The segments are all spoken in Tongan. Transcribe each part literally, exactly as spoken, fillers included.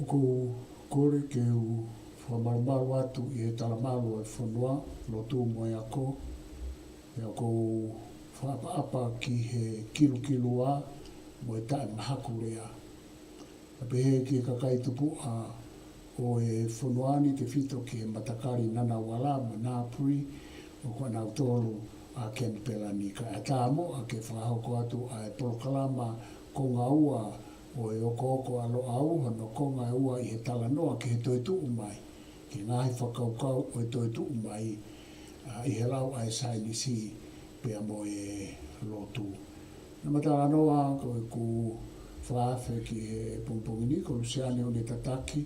ʻOku ou kole ke u fakamalumalu atu ʻi he talamalu ʻo e fonua, lotu mo e ako, pea ʻoku ou fakaʻapaʻapa ki he kilukilua mo e taʻemahakulea. Pea pehē ki he kakai tupuʻa ʻo e fonua ni, tefito ki he matakali Ngunnawal mo Ngambri, ʻoku ʻanautolu ʻa Kenipela ni. Kae ʻatā muʻa ke fakahoko atu ʻa e polokalama konga ua ʻo e okooko ʻa Loʻau, hono konga ua ʻi he talanoa ki he toetuʻu mai, ki he ngaahi fakakaukau ʻo e toetuʻu mai, ʻa, ʻi he lau ʻa e saienisi pea mo e lotu. Naʻa ma talanoa ko ʻeku fakaafe ki he pongipongi ni, ko Luseane Unetataki,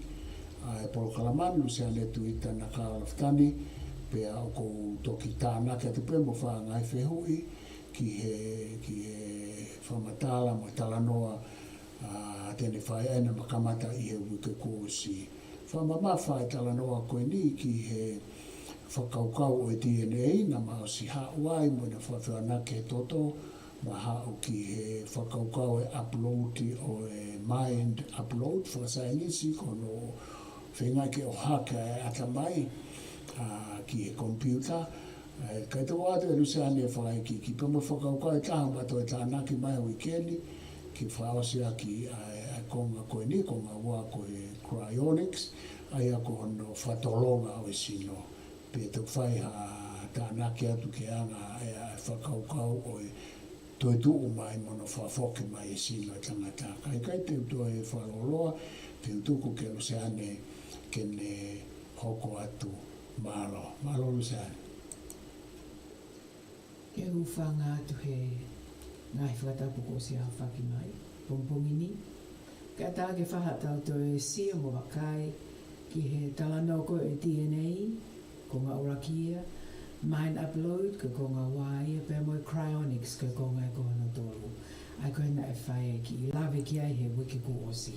ʻa e polokalama ni, Luseane Tuita Nakao Lafitani, pea ʻoku ou toki tānaki atu pē mo fai ha ngaahi fehuʻi ki he, ki he fakamatala mo e talanoa, ʻa, te ne fai ai naʻa ma kamata ʻi he uike kuo ʻosi. Fakamamafa e talanoa ko eni ki he fakakaukau ʻo e D N A, naʻa ma ʻosi haʻu ai mo ʻena fakafehoanaki he toto, ma haʻu ki he fakakaukau e upload ʻo e mind upload fakasaienisi, ko hono feinga ke ʻohake e ʻatamai, ʻa, ki he computer. ʻA, kae tau atu ʻe Luseane ʻa e fakaikiiki pea mo e fakakaukau ʻe taha ma toe tānaki mai he uike ni, ke fakaʻosi ʻaki ʻa e, ʻa e konga ko eni, konga ua ko e cryonics, ʻa ia ko hono fakatolonga ʻo e sino. Pea toki fai ha tānaki atu ki he anga ʻa e, ʻa e fakakaukau ʻo e toetuʻu mai mo hono fakafoki mai e sino ʻo e tangata. Kae ʻikai te u toe fakalōloa, te u tuku kia Luseane ke ne hoko atu. Mālō, mālō Luseane. Ke u hūfanga atu he ngaahi fakatapu kuo ʻosi aofaki mai pongipongi ni. Kae ʻatā ke fai haʻatau toe sio mo vakai ki he talanoa ko e D N A, konga ʻuluaki ia, mind upload, ko e konga ua ia, pea mo e cryonics, ko e konga ʻe ko hono tolu. ʻA ia ko ena ʻe fai e kiʻi lave ki ai he uike kuo ʻosi.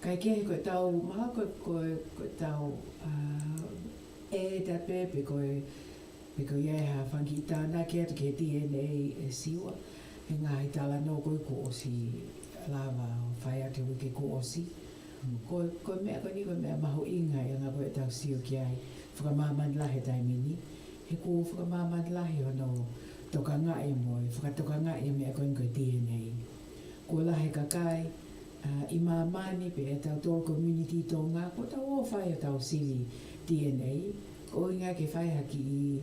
Kae kehe ko ʻetau, mahalo ko e, ko e, ko ʻetau, ʻa, ʻe ta pē, pe ko e, pe ko ia ʻe ha fanga kiʻi tānaki atu ki he D N A ʻe Siua, he ngaahi talanoa ko ē kuo ʻosi lava ʻo fai atu he uike kuo ʻosi. Ko, ko e meʻa ko eni ko e meʻa mahuʻinga ʻi he anga ko ē ʻetau sio ki ai, fakamāmani lahi he taimi ni, he kuo fakamāmani lahi hono tokangaʻi mo e, fakatokangaʻi e meʻa ko eni ko e D N A. Kuo lahi e kakai, ʻa, ʻi māmani pea ʻi hotau community Tonga, kuo tau ō ʻo fai hotau sivi D N A, ko e ʻuhinga ke fai ha kiʻi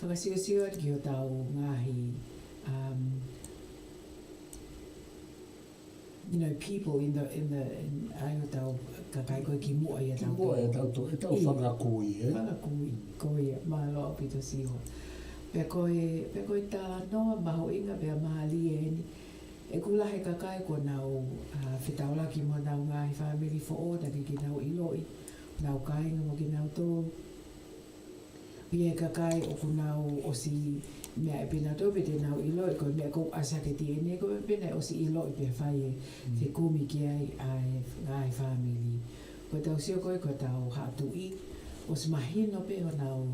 fakasiosio atu ki hotau ngaahi, um, you know, people in the, in the, in, ʻa ia hotau kakai ko ē kimuʻa ʻi hotau Kimuʻa ʻi hotau to-, ʻetau ʻIo. fanga kui, ē? Fanga kui, ko ia, mālō ʻaupito Siua. Pea ko e, pea ko e talanoa mahuʻinga pea mālie eni. ʻOku lahi e kakai kuo nau, ʻa, fetaulaki mo honau ngaahi fāmili foʻou, naʻe ʻikai ke nau ʻiloʻi honau kāinga mo kinautolu. ʻI he kakai ʻoku nau ʻosi meʻa ʻe pē nautolu pe te nau ʻiloʻi, ko e meʻa ʻoku ʻasi hake he D N A, ko e meʻa pē naʻe ʻosi ʻiloʻi pea fai e Mm. fekumi ki ai ʻa e ngaahi fāmili. Ko ʻetau sio ko ē ko hotau haʻa tuʻi, ʻosi mahino pē honau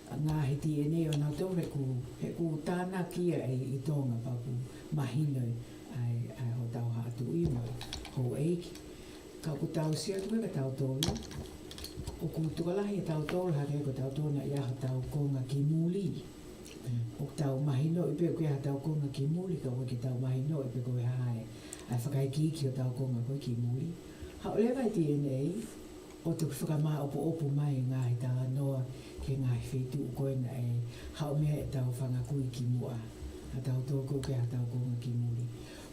ngaahi D N A ʻo nautolu he ʻoku, he ʻoku tānaki ia ʻi, ʻi Tonga pea ʻoku mahino ʻa e, ʻa e hotau haʻa tuʻi mo e houʻeiki. Ka ʻoku tau sio atu ko ē kia tautolu, ʻoku tokolahi ʻia tautolu hangē ko tautolu naʻe ʻi ai hotau konga ki muli. Mm. ʻOku tau mahinoʻi pē ʻoku ʻi ai hotau konga ki muli, ka ʻoku ʻikai ke tau mahinoʻi pe ko e hā e, ʻa e fakaikiiki hotau konga ko ē ki muli. Haʻu leva e D N A, ʻo toki fakamāʻopoʻopo mai e ngaahi talanoa ki he ngaahi feituʻu ko ē naʻe haʻu mei ai ʻetau fanga kui kimuʻa, ʻa tautolu ko ē ʻoku ʻi ai hotau konga ki muli.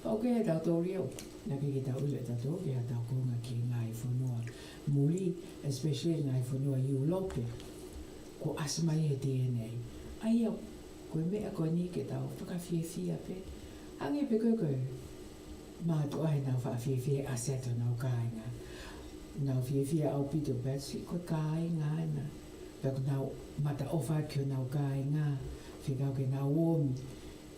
Pea ʻoku ʻi ai ʻia tautolu ia, naʻe ʻikai ke tau ʻilo ʻe tautolu ʻoku ʻi ai hotau konga ki he ngaahi fonua muli, especially ngaahi fonua ʻIulope, kuo ʻasi mai he D N A. ʻA ia, ko e meʻa ko eni ke tau fakafiefia pē. Hangē pē ko ē ko e mātuʻa heʻenau fakafiefia he ʻasi atu honau kāinga. Nau fiefia ʻaupito pē ʻasi ko e kāinga ena. Pea ʻoku nau mataʻofa ki honau kāinga, fekau ke nau ō mai,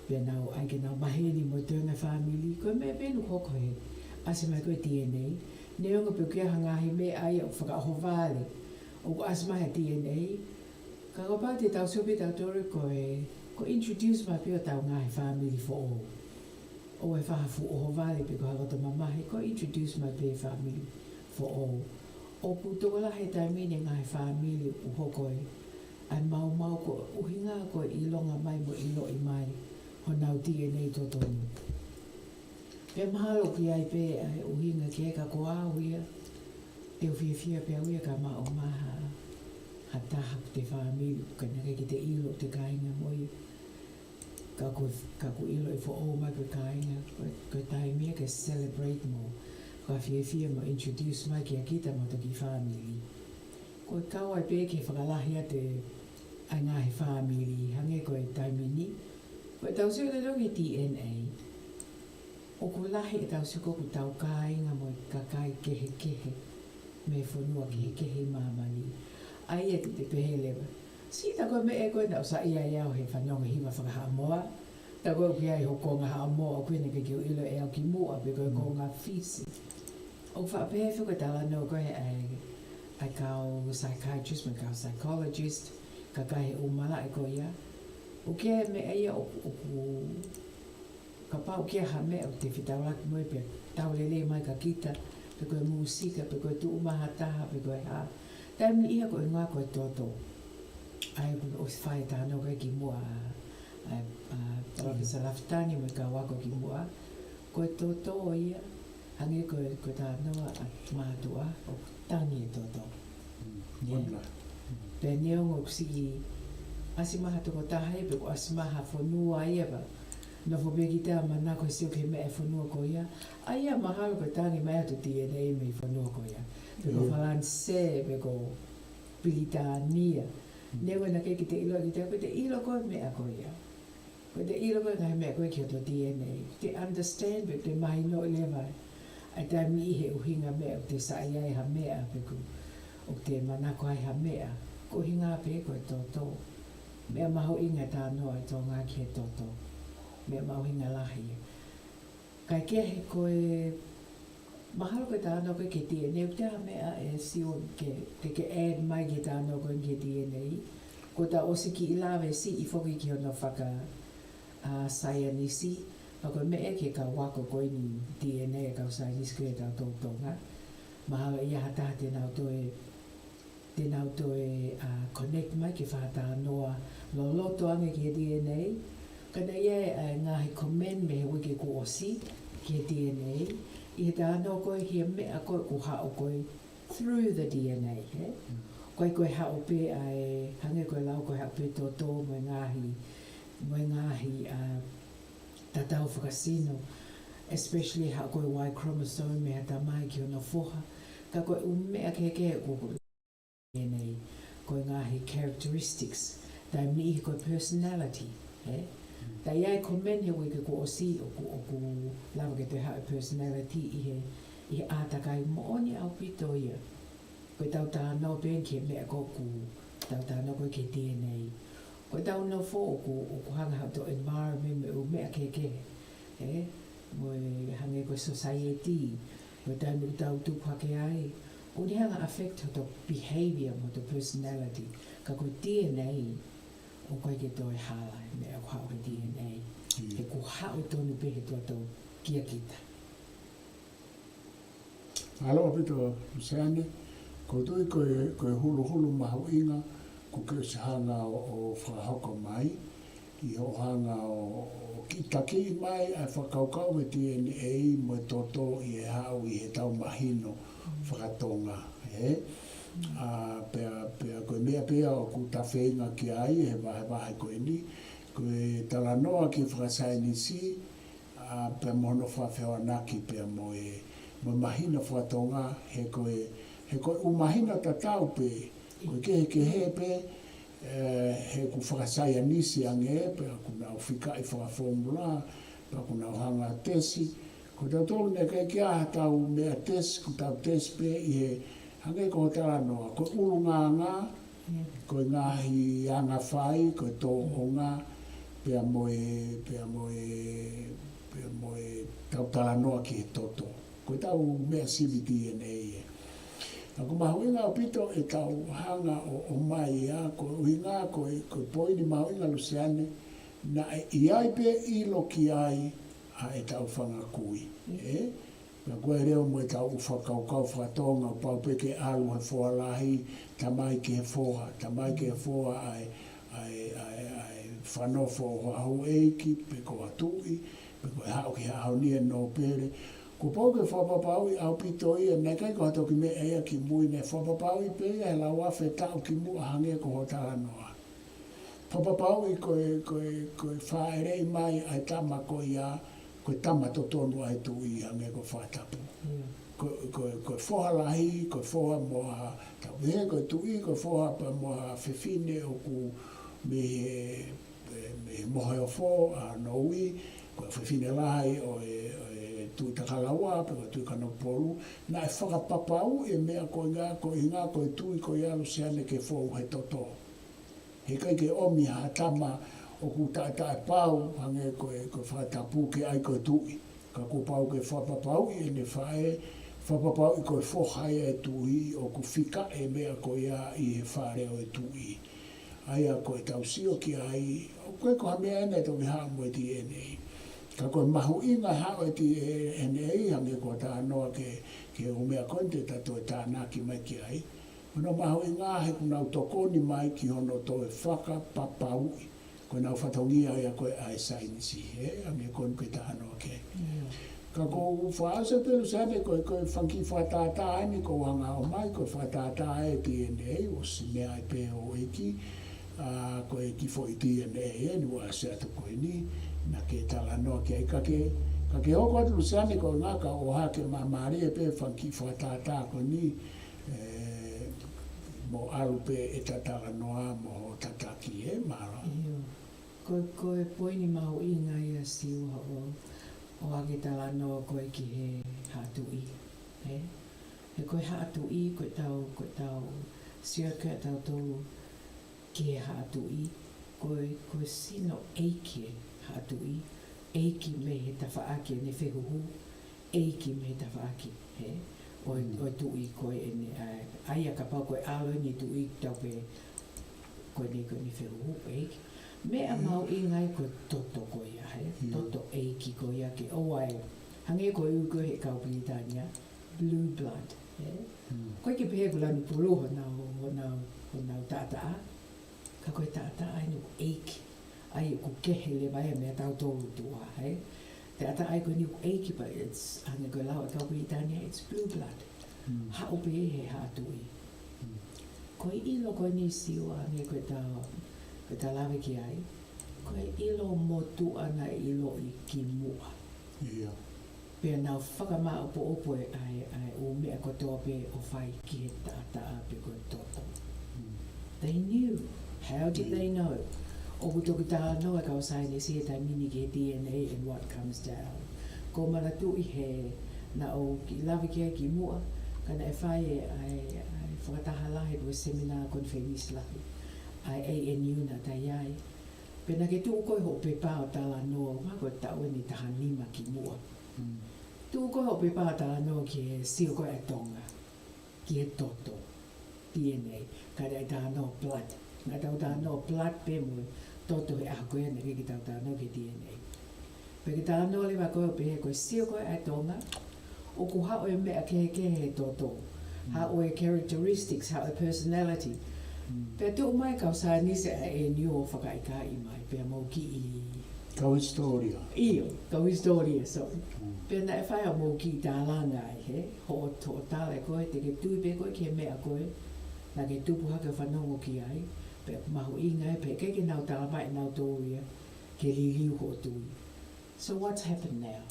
pea nau ʻai ke nau maheni mo e toenga fāmili, ko e meʻa pē eni ʻoku hoko he ʻasi mai ko ē D N A. Neongo pe ʻoku ʻi ai ha ngaahi meʻa ia ʻoku fakaʻohovale, ʻoku ʻasi mai he D N A. Ka kapau te tau sio pē tautolu ko e, ko e introduce mai pē hotau ngaahi fāmili foʻou. ʻOua ʻe fai ha fuʻu ʻohovale pe ko ha loto mamahi, ko e introduce mai pē fāmili foʻou. ʻOku tokolahi e taimi ni e ngaahi fāmili ʻoku hoko ai ʻa e maumau ko e ʻuhinga ko e ʻilonga mai mo ʻiloʻi mai honau D N A totonu. Pea mahalo ʻoku ʻi ai pē ʻa e ʻuhinga ki ai, ka ko au ia, te u fiefia pē au ia ka maʻu mai ha, ha taha ʻoku te fāmili, ʻoku ʻikai ke te ʻilo ʻoku te kāinga mo ia. Ka ʻoku, ka ʻoku ʻiloʻi foʻou mai ko e kāinga, ko e, ko e taimi ia ke celebrate mo fakafiefia mo introduce mai kia kita mo toki fāmili. Ko e kau ai pē ke fakalahi atu ʻa e ngaahi fāmili, hangē ko e taimi ni, ko e tau sio lelei ki he D N A. ʻOku lahi e tau sio ko ʻoku tau kāinga mo e kakai kehekehe mei he fonua kehekehe ʻi māmani. ʻA ia te te pehē leva, siʻi tā ko e meʻa ko ē naʻa ku saiʻia ai au he fanongo hiva faka-Haʻamoa. Tā ko ē ʻoku ʻi ai hoʻo konga Haʻamoa, ʻoku ʻikai ke u ʻilo ʻe au kimuʻa, pe ko e konga Fisi. ʻOku faʻa pehē foki ko e talanoa ko ē ʻa e, ʻa e kau psychiatrist mo e kau psychologist, kakai he ʻū malaʻe ko ia. ʻOku ʻi ai e meʻa ia ʻoku, ʻoku kapau ʻoku ʻi ai ha meʻa ʻoku te fetaulaki mo ia pea tau lelei mai kia kita, pe ko e mūsika, pe ko e tuʻu mai ha taha, pe ko e hā. Taimi ʻe niʻihi ko e ʻuhinga ko e toto. ʻA ia ʻoku ou fai e talanoa ko ē kimuʻa ʻa, ʻa, ʻa Palōfesa Lafitani mo e kau ako kimuʻa. Ko e toto ia, hangē ko e, ko e talanoa ʻa e mātuʻa, ʻoku tangi e toto. Mm, ʻio. Pea neongo ʻoku siʻi ʻasi mai ha tokotaha ia, pe ʻoku ʻasi mai ha fonua ia pea nofo pē kita ʻo manako he sio ki he meʻa ʻa e fonua ko ia. ʻA ia mahalo ko e tangi mai atu D N A mei he fonua ko ia. Pe ko Falanisē, pe ko Pilitānia. Neongo naʻe ʻikai ke te ʻilo kita, ko e te ʻilo ko e meʻa ko ia. Ko e te ʻilo ko e ngaahi meʻa ko ē ki hoto D N A. Te understand, pe te mahinoʻi leva ʻa e taimi ʻi he ʻuhinga meʻa ʻoku te saiʻia ai ha meʻa pe ʻoku te manako ai ha meʻa. Ko e ʻuhinga pē ko e toto. Meʻa mahuʻinga e talanoa ʻa Tonga ki he toto. Meʻa mahuʻinga lahi. Kae kehe ko e mahalo ko e talanoa ko ē ki he D N A, ʻoku ʻi ai ha meʻa ʻe Siua ke, ke, ke add mai ki he talanoa ko ē ki he D N A. Ko ʻeta ʻosi kiʻi lave siʻi foki ki hono faka, ʻa, saienisi, pea ko e meʻa ki he kau ako ko eni D N A, kau saienisi ko ē ʻa e tau Tonga. Mahalo ʻe ʻi ai ha taha te nau toe, te nau toe, ʻa, connect mai ki he fakatalanoa loloto ange ki he D N A. Ka naʻe ʻi ai e, ʻa, ngaahi comment mei he uike kuo ʻosi ki he D N A. ʻI he talanoa ko ē ki he meʻa ko ē ʻoku haʻu ko ē through the D N A, he? Ko e, ko e haʻu pē ʻa e, hangē ko e lau ko e haʻu pē toto mo e ngaahi, mo e ngaahi, ʻa, tatau fakasino, especially haʻu ko e Y chromosome mei ha tamai ki hono foha. Ka ko e ʻū meʻa kehekehe ʻoku, ʻoku D N A, ko e ngaahi characteristics, taimi ʻe niʻihi ko e personality, he? Ka ʻi ai e comment he uike kuo ʻosi ʻoku, ʻoku lava ke toe haʻu e personality ʻi he, ʻi he ʻātakai. Moʻoni ʻaupito ia. Ko e tau talanoa pē ki he meʻa ko ē ʻoku tau talanoa ko ē ki he D N A. Ko e tau nofo ʻoku, ʻoku hanga hoto environment mo e ʻū meʻa kehekehe, he? Mo e hangē ko e society, mo e taimi ʻoku tau tupu hake ai, ʻoku ne hanga affect hoto behavior mo hoto personality. Ka ko e D N A, ʻoku ʻikai ke toe hala e meʻa ʻoku haʻu he D N A. He ʻoku haʻu tonu pē he toto kia kita. Mālō ʻaupito, Luseane. ʻOku ou tui ko e, ko e huluhulu mahuʻinga, ʻoku ke ʻosi hanga ʻo, ʻo fakahoko mai, ʻi hoʻo hanga ʻo, ʻo kiʻi taki mai ʻa e fakakaukau e D N A mo e toto ʻi he haʻu ʻi he tau mahino faka-Tonga, he? ʻA, pea, pea ko e meʻa pē ia ʻoku ta feinga ki ai he vahevahe ko eni, ko e talanoa ki he fakasaienisi, ʻa, pea mo hono fakafehoanaki pea mo e, mo e mahino faka-Tonga, he ko e, he ko e ʻū mahino tatau pē, ko e kehekehe pē, ē, he ʻoku fakasaienisi ange, pea ʻoku nau fikaʻi fakafōmula, pea ʻoku nau hanga tesi. Ko tautolu naʻe ʻikai ke ʻi ai ha tau meʻa tesi, ʻoku tau tesi pē ʻi he, hangē ko hoʻo talanoa, ko e ʻulungaanga, ko e ngaahi angafai, ko e tōʻonga, pea mo e, pea mo e, pea mo e tau talanoa ki he toto. Ko e tau meʻa sivi D N A ē. ʻA, ʻoku mahuʻinga ʻaupito e tau hanga ʻo, ʻomai ia, ko e ʻuhinga, ko e, ko e poini mahuʻinga Luseane, naʻe ʻi ai pē ʻilo ki ai ʻa e tau fanga kui, ē? Ka ko e leo mo e tau ʻū fakakaukau fakatonga, pau pē ke ʻalu he foha lahi, tamai ki he foha, tamai ki he foha ʻa e, ʻa e, ʻa e, ʻa e fanofo ʻo ha houʻeiki, pe ko ha tuʻi, pe ko e haʻu ki he ʻaho ni e nōpele. Kuo pau ke fakapapauʻi ʻaupito ia, naʻe ʻikai ko ha toki meʻa ia ki mui, naʻe fakapapauʻi pē ia he lau afe taʻu ki muʻa hangē ko hoʻo talanoa. Fakapapauʻi ko e, ko e, ko e fāʻeleʻi mai ʻa e tama ko ia, ko e tama totonu ʻa e tuʻi hangē ko e fakatapu. Ko, ko, ko e foha lahi, ko e foha mo ha, tau pehē ko e tuʻi, ko e foha pea mo ha fefine ʻoku mei he, mei he Moheofo ʻa Nouʻi, ko e fefine lahi ʻo e, ʻo e Tuʻi Takalaua, pe ko e Tuʻi Kanokupolu, naʻe fakapapauʻi e meʻa ko ia, ko e ʻuhinga ko e tuʻi ko ia Luseane ke fou he toto. He ʻikai ke ʻomi ha tama ʻoku taʻetaʻepau hangē ko e, ko e fakatapu ke ʻai ko e tuʻi. Ka kuo pau ke fakapapauʻi ʻene faʻē, fakapapauʻi ko e foha ia e tuʻi ʻoku fika e meʻa ko ia ʻi he fale ʻo e tuʻi. ʻA ia ko e tau sio ki ai, ʻoku ʻikai ko ha meʻa ʻena ʻe toki haʻu mo e D N A. Ka ko e mahuʻinga haʻu e D N A hangē ko e talanoa ki he, ki he ʻū meʻa ko eni te ta toe tānaki mai ki ai. Hono mahuʻinga he ʻoku nau tokoni mai ki hono toe fakapapauʻi. Ko ʻenau fatongia ia ko ē ʻa e saienisi, ē, hangē ko eni ko e talanoa ki ai. Ka ʻoku ou fakaʻosi pē Luseane ko e, ko e fanga kiʻi fakatātā eni ʻoku ou hanga ʻo ʻomai, ko e fakatātā e D N A, ʻosi meʻa ai pē houʻeiki, ʻa, ko e kiʻi foʻi D N A eni ʻoku ʻasi atu ko eni, naʻa ke talanoa ki ai. Ka ke, ka ke hoko atu Luseane ko e ʻuhinga ka ʻohake māmālie pē fanga kiʻi fakatātā ko eni, ē, mo ʻalu pē ʻeta talanoa mo hoʻo tataki, ē, mālō. ʻIo. Ko, ko e poini mahuʻinga ia Siua hoʻo, ʻohake talanoa ko ē ki he haʻa tuʻi, ē? He ko e haʻa tuʻi, ko e tau, ko e tau, sio ko ē ʻa tautolu ki he haʻa tuʻi, ko e, ko e sino ʻeiki e haʻa tuʻi, ʻeiki mei he tafaʻaki ʻene fehuhu, ʻeiki mei he tafaʻaki, hē? ʻO e, ʻo e tuʻi ko ē ʻene, ʻa, ʻa ia kapau ko e ʻalo eni tuʻi tau pē, ko eni, ko eni fehuhu, ʻeiki. Meʻa mahuʻinga ia ko e toto ko ia, hē? Toto ʻeiki ko ia ke ʻoua ʻe, hangē ko e ui ko ē he kau Pilitānia, blue blood, hē? ʻOku ʻikai ke pehē ʻoku lanu pulu honau, honau, honau taʻataʻa. Ka ko e taʻataʻa eni ʻoku ʻeiki, ʻa ia ʻoku kehe leva ia meiate tautolu tuʻa, hē? Taʻataʻa ia ko eni ʻoku ʻeiki, but it's, hangē ko e lau ʻa e kau Pilitānia, it's blue blood. Haʻu pē he haʻa tuʻi. Ko e ʻilo ko eni Siua hangē ko ʻeta, ko ʻeta lave ki ai, ko e ʻilo motuʻa naʻe ʻiloʻi ki muʻa. Pea nau fakamāʻopoʻopo e ʻa e, ʻa e ʻū meʻa kotoa pē ʻo fai ki he taʻataʻa pe ko e toto. They knew. How did they know? ʻOku toki talanoa e kau saienisi he taimi ni ki he D N A and what comes down. ʻOku ou manatuʻi he naʻa ku kiʻi lave ki ai ki muʻa, ka naʻe fai e ʻa e, ʻa e fakataha lahi pe ko e semina konifelenisi lahi ʻa e A N U naʻa ta ʻi ai. Pea naʻa ke tuʻu koe hoʻo pepa ʻo talanoa, mahalo ko e taʻu eni ʻe taha nima ki muʻa. Tuʻu koe hoʻo pepa ʻo talanoa ki he sio ko ē ʻa Tonga ki he toto, D N A, ka naʻe talanoa blood. Naʻa tau talanoa blood pē mo e toto he ʻaho ko ia, naʻe ʻikai ke tau talanoa ki he D N A. Pea ke talanoa leva koe ʻo pehē ko e sio ko ē ʻa Tonga, ʻoku haʻu e meʻa kehekehe he toto. Haʻu e characteristics, haʻu e personality. Pea tuʻu mai kau saienisi ʻa e A N U ʻo fakaʻikaiʻi mai, pea mou kiʻi Kau hisitōlia. ʻIo, kau hisitōlia, sorry. Pea naʻe fai haʻamou kiʻi tālanga ai, hē? Hoʻo, hoʻo tala ʻe koe, te ke tui pē koe ki he meʻa ko ē naʻa ke tupu hake ʻo fanongo ki ai, pea mahuʻinga ai, pea ʻikai ke nau tala mai ʻe nautolu ia ke liliu hoʻo tui. So what's happened now?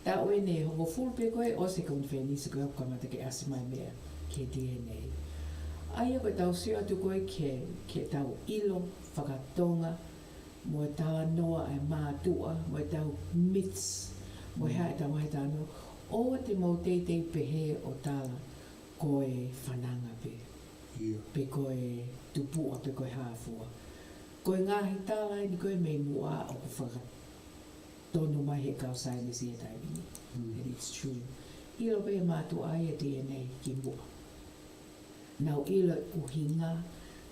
Taʻu eni ʻe hongofulu pē ko ē ʻosi e konifelenisi ko ē ʻoku kamata ke ʻasi mai meʻa ki he D N A. ʻA ia ko ʻetau sio atu ko ē ki he, ki heʻetau ʻilo fakatonga, mo e talanoa ʻa e mātuʻa, mo ʻetau myths, mo e hā ʻetau ngaahi talanoa, ʻoua te mou teitei pehē ʻo tala ko e fananga pē. Pe ko e tupuʻa pe ko e hā fua. Ko e ngaahi tala eni ko ē mei muʻa ʻoku fakatonu mai he kau saienisi he taimi ni. And it's true. ʻIlo pē ʻe he mātuʻa ia e D N A ki muʻa. Nau ʻilo e ʻuhinga,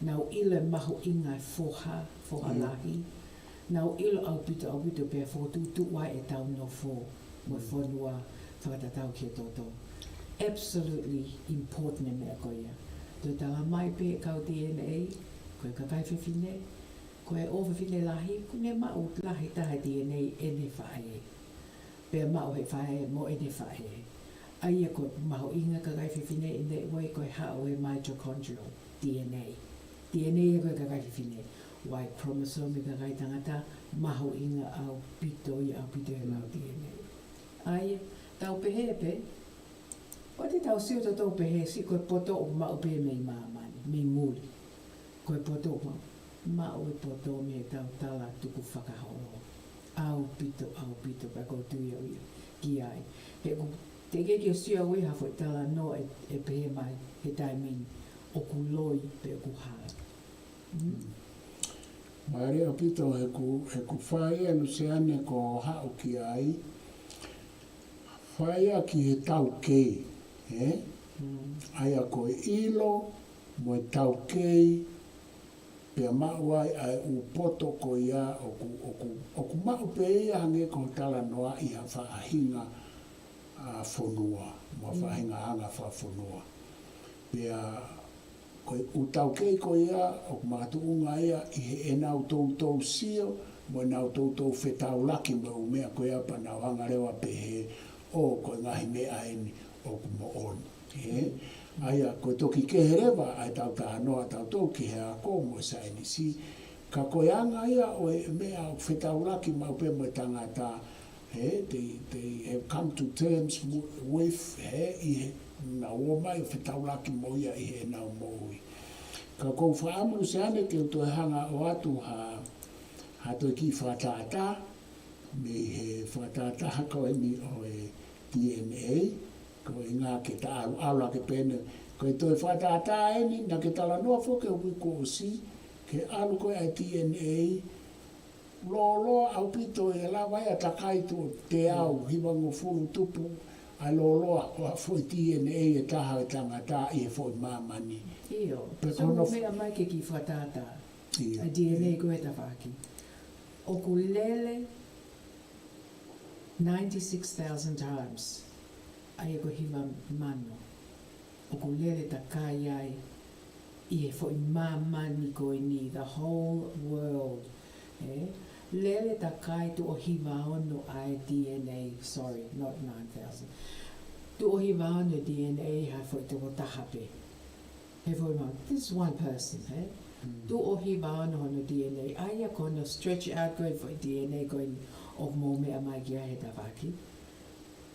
nau ʻilo e mahuʻinga e foha, foha lahi. Nau ʻilo ʻaupito, ʻaupito pea fokotuʻutuʻu ai ʻetau nofo mo e fonua, fakatatau ki he toto. Absolutely important e meʻa ko ia. Toe tala mai pē kau D N A, ko e kakai fefine, ko e ʻofefine lahi, ʻoku ne maʻu lahi taha D N A ʻene faʻē. Pea maʻu he faʻē mo ʻene faʻē. ʻA ia ko e mahuʻinga kakai fefine in that way ko e haʻu e mitochondrial D N A. D N A ia ko e kakai fefine. Y chromosome kakai tangata, mahuʻinga ʻaupito ia ʻaupito he lau D N A. ʻA ia, tau pehē pē, ʻoua te tau sio tautolu pehē siʻi ko e poto ʻoku maʻu pē mei māmani, mei muli. Ko e poto ʻoku maʻu, maʻu e poto mei he tau tala tukufakaholo. ʻAupito, ʻaupito, pea ʻoku ou tui au ia ki ai. He ʻoku teʻeki ke sio au ia ha foʻi talanoa ʻe, ʻe pehē mai he taimi ni ʻoku loi pe ʻoku hala. Mm. Mālie ʻaupito he ʻoku, he ʻoku fai ʻa Luseane ko haʻu ki ai. Fai ia ki he taukei, ē? Mm. ʻA ia ko e ʻilo mo e taukei, pea maʻu ai ʻa e ʻū poto ko ia ʻoku, ʻoku, ʻoku maʻu pē ia hangē ko e talanoa ʻi ha faʻahinga, ʻa, fonua, mo ha Mm. faʻahinga anga fakafonua. Pea ko e ʻū taukei ko ia, ʻoku makatuʻunga ia ʻi heʻenau toutou sio, mo ʻenau toutou fetaulaki mo e ʻū meʻa ko ia pea nau hanga leva pehē, ʻō, ko e ngaahi meʻa eni ʻoku moʻoni. Ē? ʻA ia, ko e toki kehe leva ʻa e tau talanoa tautolu ki he ako mo e saienisi, ka ko e anga ia ʻo e meʻa ʻoku fetaulaki maʻu pē mo e tangata, ē, they, they have come to terms w-, with, ē, ʻi he, nau ō mai ʻo fetaulaki mo ia ʻi heʻenau moʻui. Ka ʻoku ou fakaʻamu Luseane ke u toe hanga ʻo ʻoatu ha, ha toe kiʻi fakatātā, mei he fakatātā ko eni ʻo e D N A, ko e ʻuhinga ke ta ʻalu, ʻalu ake pē eni, ko e toe fakatātā eni, naʻa ke talanoa foki he uike kuo ʻosi, ke ʻalu ko ē ʻa e D N A, lōloa ʻaupito ʻe lava ia ʻo takai tuʻo teau, Mm. hivangofulu tupu, ʻa e lōloa ʻo ha foʻi D N A ʻe taha ʻo e tangata ʻi he foʻi māmani. ʻIo, Pe so ko hono mo meʻa mai ke kiʻi fakatātā. ʻIo. ʻA e D N A ko e tafaʻaki. ʻOku lele ninety-six thousand times. ʻA ia ko e hiva mano. ʻOku lele takai ai ʻi he foʻi māmani ko eni, the whole world. Ē? Lele takai tuʻo hiva ono ʻa e D N A, sorry, not nine thousand. Tuʻo hiva ono D N A ha foʻi tokotaha pē. He foʻi ma-, this is one person, ē? Mm. Tuʻo hiva ono hono D N A, ʻa ia ko hono stretch out ko e foʻi D N A ko eni ʻoku mou meʻa mai ki ai he tafaʻaki.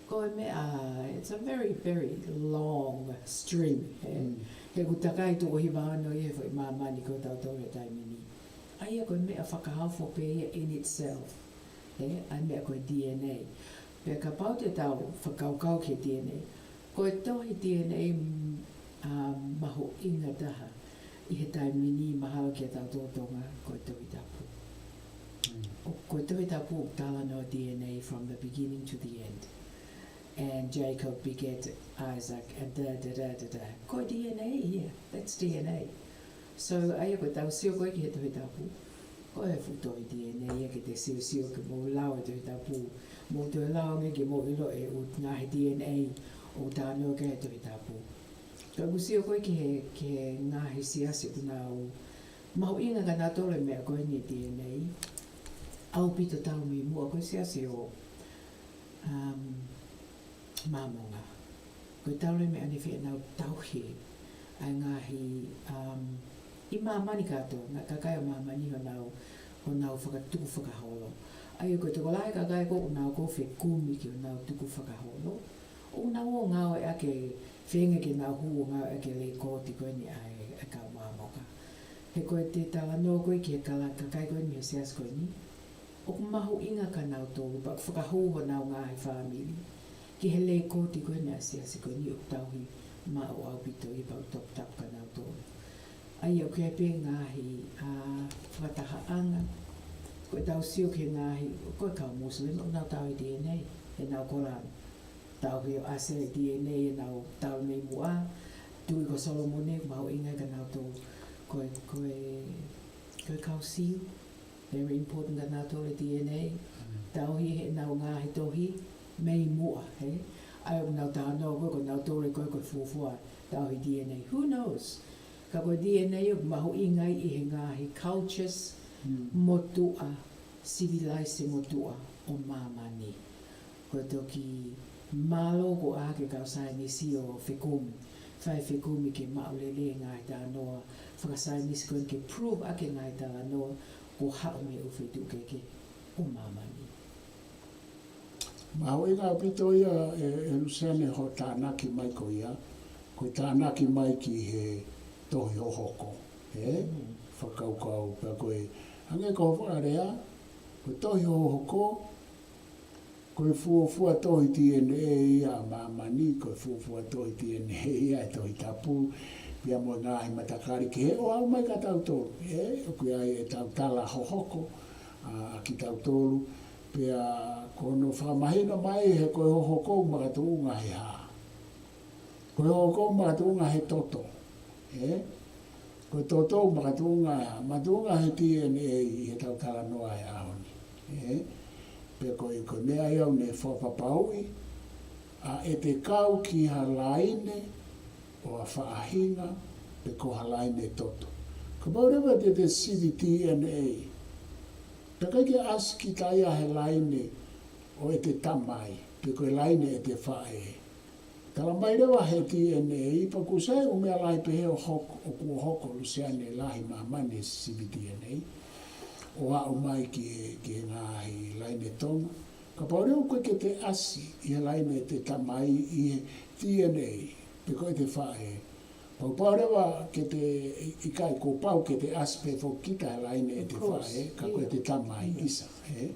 Ko e meʻa, it's a very, very long string, ē? Mm. He ʻoku takai tuʻo hiva ono ia he foʻi māmani ko tautolu he taimi ni. ʻA ia ko e meʻa fakaofo pē ia in itself, ē? ʻA e meʻa ko e D N A. Pea kapau te tau fakakaukau ki he D N A, ko e tohi D N A, mm, ʻa, mahuʻinga taha ʻi he taimi ni mahalo kia tautolu Tonga, ko e Tohi Tapu. Mm. ʻO ko e Tohi Tapu ʻoku talanoa D N A from the beginning to the end. And Jacob beget Isaac, and da, da, da, da, da. Ko e D N A ia, that's D N A. So, ʻa ia ko ʻetau sio ko ē ki he Tohi Tapu, ko e fuʻu tohi D N A ia ke te siosio ke mou lau e Tohi Tapu, mou toe lau ange ke mou ʻilo e ʻū ngaahi D N A ʻoku talanoa ki ai e Tohi Tapu. Ka ʻoku sio ko ē ki he, ki he ngaahi siasi ʻoku nau mahuʻinga kia nautolu e meʻa ko eni e D N A, ʻaupito talu mei muʻa, ko e siasi ʻo, um, Māmonga. Ko e talu e meʻa naʻe fie nau tauhi ʻa e ngaahi, um, ʻi māmani kātoa, ngaahi kakai ʻo māmani honau, honau fakatukufakaholo. ʻA ia ko e tokolahi e kakai ko ē ʻoku nau ō ʻo fekumi ki honau tukufakaholo, ʻoku nau ō ʻo ngāueʻaki, feinga ke nau hū ʻo ngāueʻaki e lekooti ko eni ʻa e, ʻa e kau Māmonga. He ko e te talanoa ko ē ki he kala kakai ko eni he siasi ko eni, ʻoku mahuʻinga kia nautolu, pea ʻoku fakahū honau ngaahi fāmili ki he lekooti ko eni ʻa e siasi ko eni ʻoku tauhi maʻu ʻaupito ia pea ʻoku toputapu kia nautolu. ʻA ia ʻoku ʻi ai pē ngaahi, ʻa, fakatahaʻanga, ko ʻetau sio ki he ngaahi, ko e kau Muslim, ʻoku nau tauhi D N A, ʻenau Koran. Tauhi ʻo ʻasi e D N A ʻenau talu mei muʻa, tui ko Solomone, mahuʻinga kia nautolu, ko e, ko e, ko e kau Siu, very important kia nautolu e D N A, Mm. tauhi heʻenau ngaahi tohi, mei muʻa, ē? ʻA ia ʻoku nau talanoa ko ē, ko nau tole ko ē ko e fuofua tauhi D N A. Who knows? Ka ko e D N A ʻoku mahuʻinga ai ʻi he ngaahi cultures motuʻa, civilized motuʻa ʻo māmani. Ko e toki mālō ko ē ʻa e kau saienisi ʻo fekumi, fai fekumi ke maʻu lelei e ngaahi talanoa fakasaienisi ko eni ke prove ʻaki e ngaahi talanoa kuo haʻu mei he ʻū feituʻu kehekehe ʻo māmani. Mahuʻinga ʻaupito ia ē, ē Luseane, hoʻo tānaki mai ko ia, ko e tānaki mai ki he tohi hohoko, ē? Fakakaukau, pea ko e, hangē ko hoʻo fakalea, ko e tohi hohoko, ko e fuofua tohi D N A ia ʻa māmani, ko e fuofua tohi D N A ia ʻa e Tohi Tapu, pea mo e ngaahi matakali kehe ʻo aʻu mai kia tautolu, ē? ʻOku ʻi ai ʻetau tala hohoko, ʻa, ʻa kitautolu, pea ko hono fakamahino mai he ko e hohoko makatuʻunga he hā? Ko e hohoko makatuʻunga he toto, ē? Ko e toto makatuʻunga he hā? Makatuʻunga he D N A ʻi heʻetau talanoa he ʻaho ni, ē? Pea ko e, ko e meʻa ia ʻoku ne fakapapauʻi ʻa ʻete kau ki ha laine ʻo ha faʻahinga, pe ko ha laine toto. Kapau leva te te sivi D N A, pea ʻikai ke ʻasi kita ia he laine ʻo ʻete tamai, pe ko e laine ʻete faʻē. Tala mai leva he D N A, pea ʻoku sai ʻū meʻa lahi pehē ʻoku hoko, ʻoku hoko, Luseane, lahi māmani he sivi D N A, ʻo aʻu mai ki he, ki he ngaahi laine Tonga. Kapau leva ʻoku ʻikai ke te ʻasi ʻi he laine ʻete tamai ʻi he D N A, pe ko ʻete faʻē, pau, pau leva ke te, ʻi-, ʻikai, kuo pau ke te ʻasi pē foki kita he laine ʻete faʻē, ka ko ʻete tamai, ʻisa, ē?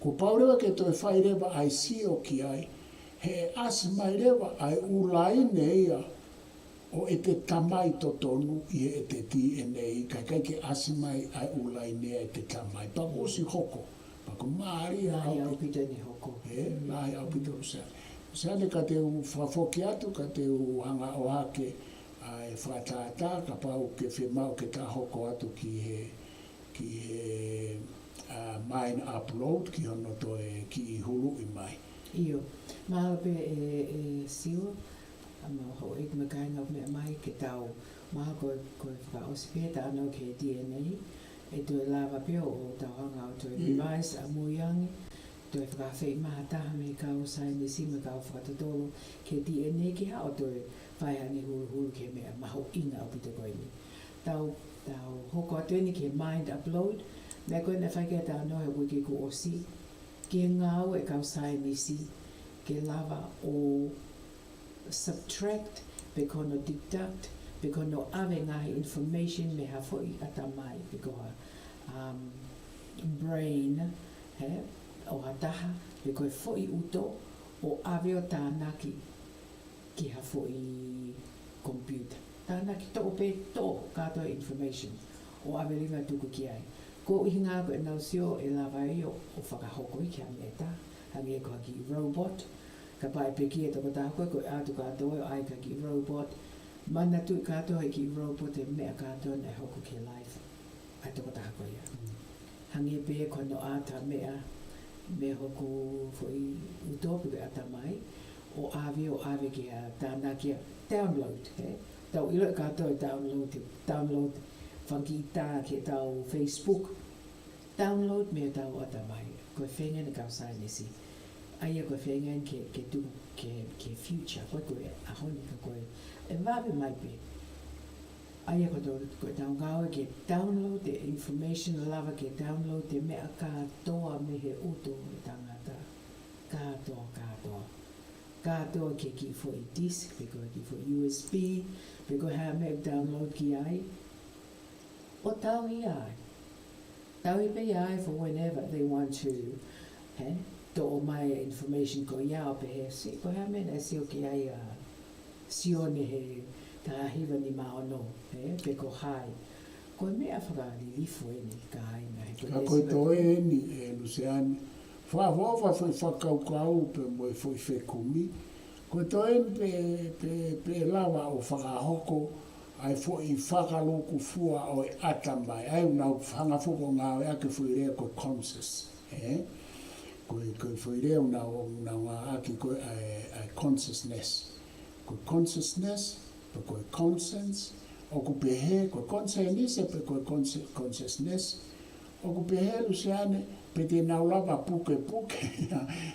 Kuo pau leva ke toe fai leva ʻa e sio ki ai, he ʻe ʻasi mai leva ʻa e ʻū laine ia ʻo ʻete tamai totonu ʻi heʻete D N A, ka ʻikai ke ʻasi mai ʻa e ʻū laine ia ʻete tamai. Pea kuo ʻosi hoko, pea ʻoku mālie ʻaupito. Lahi ʻaupito ʻeni hoko. Ē, lahi ʻaupito, Luseane. Luseane, ka te u fakafoki atu, ka te u hanga ʻo ʻohake ʻa e fakatātā, kapau ʻoku ke fiemaʻu ke ta hoko atu ki he, ki he, ʻa, Mind Upload, ki hono toe kiʻi huluʻi mai. ʻIo, mahalo pē ē, ē Siua, ʻa, mo houʻeiki mo e kāinga ʻoku meʻa mai ke tau, mahalo ko e, ko e fakaʻosi pē ʻetau talanoa ki he D N A, ʻe toe lava pē ʻo tau hanga ʻo toe revise ʻamui ange, toe fakaafeʻi mai ha taha mei he kau saienisi mo e kau fakatotolo ki he D N A ke haʻu ʻo toe fai haʻane huluhulu ki he meʻa mahuʻinga ʻaupito ko eni. Tau, tau hoko atu ʻeni ki he Mind Upload, meʻa ko ē naʻe fai ki ai e talanoa he uike kuo ʻosi, ki he ngāue ʻa e kau saienisi, ke lava ʻo subtract, pe ko hono deduct, pe ko hono ʻave ngaahi information mei ha foʻi ʻatamai, pe ko ha, um, brain, ē, ʻo ha taha, pe ko e foʻi ʻuto, ʻo ʻave ʻo tānaki ki ha foʻi computer. Tānaki, toʻo pē, toʻo kātoa e information ʻo ʻave leva ʻo tuku ki ai. Ko e ʻuhinga ko ʻenau sio ʻe lava ai ʻo, ʻo fakahoko ia ki ha meʻa ʻe taha, hangē ko ha kiʻi robot, kapau ʻe pekia e tokotaha ko ē, ko e ʻatu kātoa ʻo ʻai ki ha kiʻi robot, manatuʻi kātoa ʻe he kiʻi robot e meʻa kātoa naʻe hoko ki he life ʻa e tokotaha ko ia. Hangē pē ko hono ʻata e meʻa mei hoku foʻi ʻuto pe ko e ʻatamai, ʻo ʻave, ʻo ʻave ki ha tānaki, ʻa e download, ē? Tau ʻiloʻi kātoa e download, download fanga kiʻi tā ki heʻetau Facebook. Download mei hotau ʻatamai. Ko e feinga ʻeni ʻa e kau saienisi. ʻA ia ko e feinga ʻeni ke, ke tuku ki he, ki he future. Ko e, ko e ʻaho ni ka ko e, ʻe vave mai pē. ʻA ia ko ʻetau, ko ʻetau ngāue ke download e information, lava ke download e meʻa kātoa mei he ʻuto ʻo e tangata. Kātoa, kātoa. Kātoa ki he kiʻi foʻi disk, pe ko e kiʻi foʻi U S B, pe ko e hā e meʻa ʻe download ki ai. ʻO tauhi ai. Tauhi pē ia ai for whenever they want to, hē? Toʻo mai e information ko ia ʻo pehē, see, ko e hā e meʻa naʻe sio ki ai ʻa Sione he taha hiva nima ono, hē? Pe ko hai. Ko e meʻa fakalilifu ʻeni, kāinga, he ko e, ka ko e toe ʻeni, ē Luseane, fakaʻofoʻofa e foʻi fakakaukau pea mo e foʻi fekumi, ko e toe ʻeni pē, pē, pē lava ʻo fakahoko ʻa e foʻi fakalūkufua ʻo e ʻatamai, ʻa ia ʻoku nau hanga foki ʻo ngāueʻaki e foʻi lea ko e conscious, ē? Ko e, ko e foʻi lea ʻoku nau, ʻoku nau ngāueʻaki ko e, ʻa e, ʻa e consciousness. Ko e consciousness, pe ko e conscience, ʻoku pehē, ko e conscience, pe ko e consci-, consciousness, ʻoku pehē Luseane, pe te nau lava pukepuke,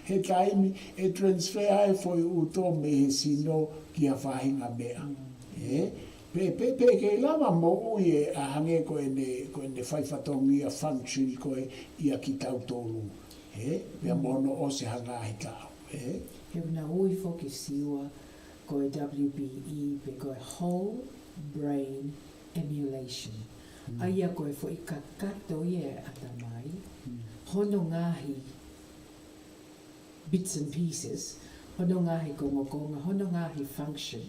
he taimi, ʻe transfer ai foʻi ʻuto mei he sino ki ha faʻahinga meʻa. Mm. Ē? Pe, pe, pe kei lava moʻui ʻe ʻa hangē ko ʻene, ko ʻene fai fatongia function ko ē ʻia kitautolu. Ē? Pea Mm. mo hono ʻosi ha ngaahi taʻu. Ē? He ʻoku nau ui foki Siua ko e W B E, pe ko e whole brain emulation. Mm. ʻA ia ko e foʻi kakato ia e ʻatamai, Mm. hono ngaahi bits and pieces, hono ngaahi kongokonga, hono ngaahi function,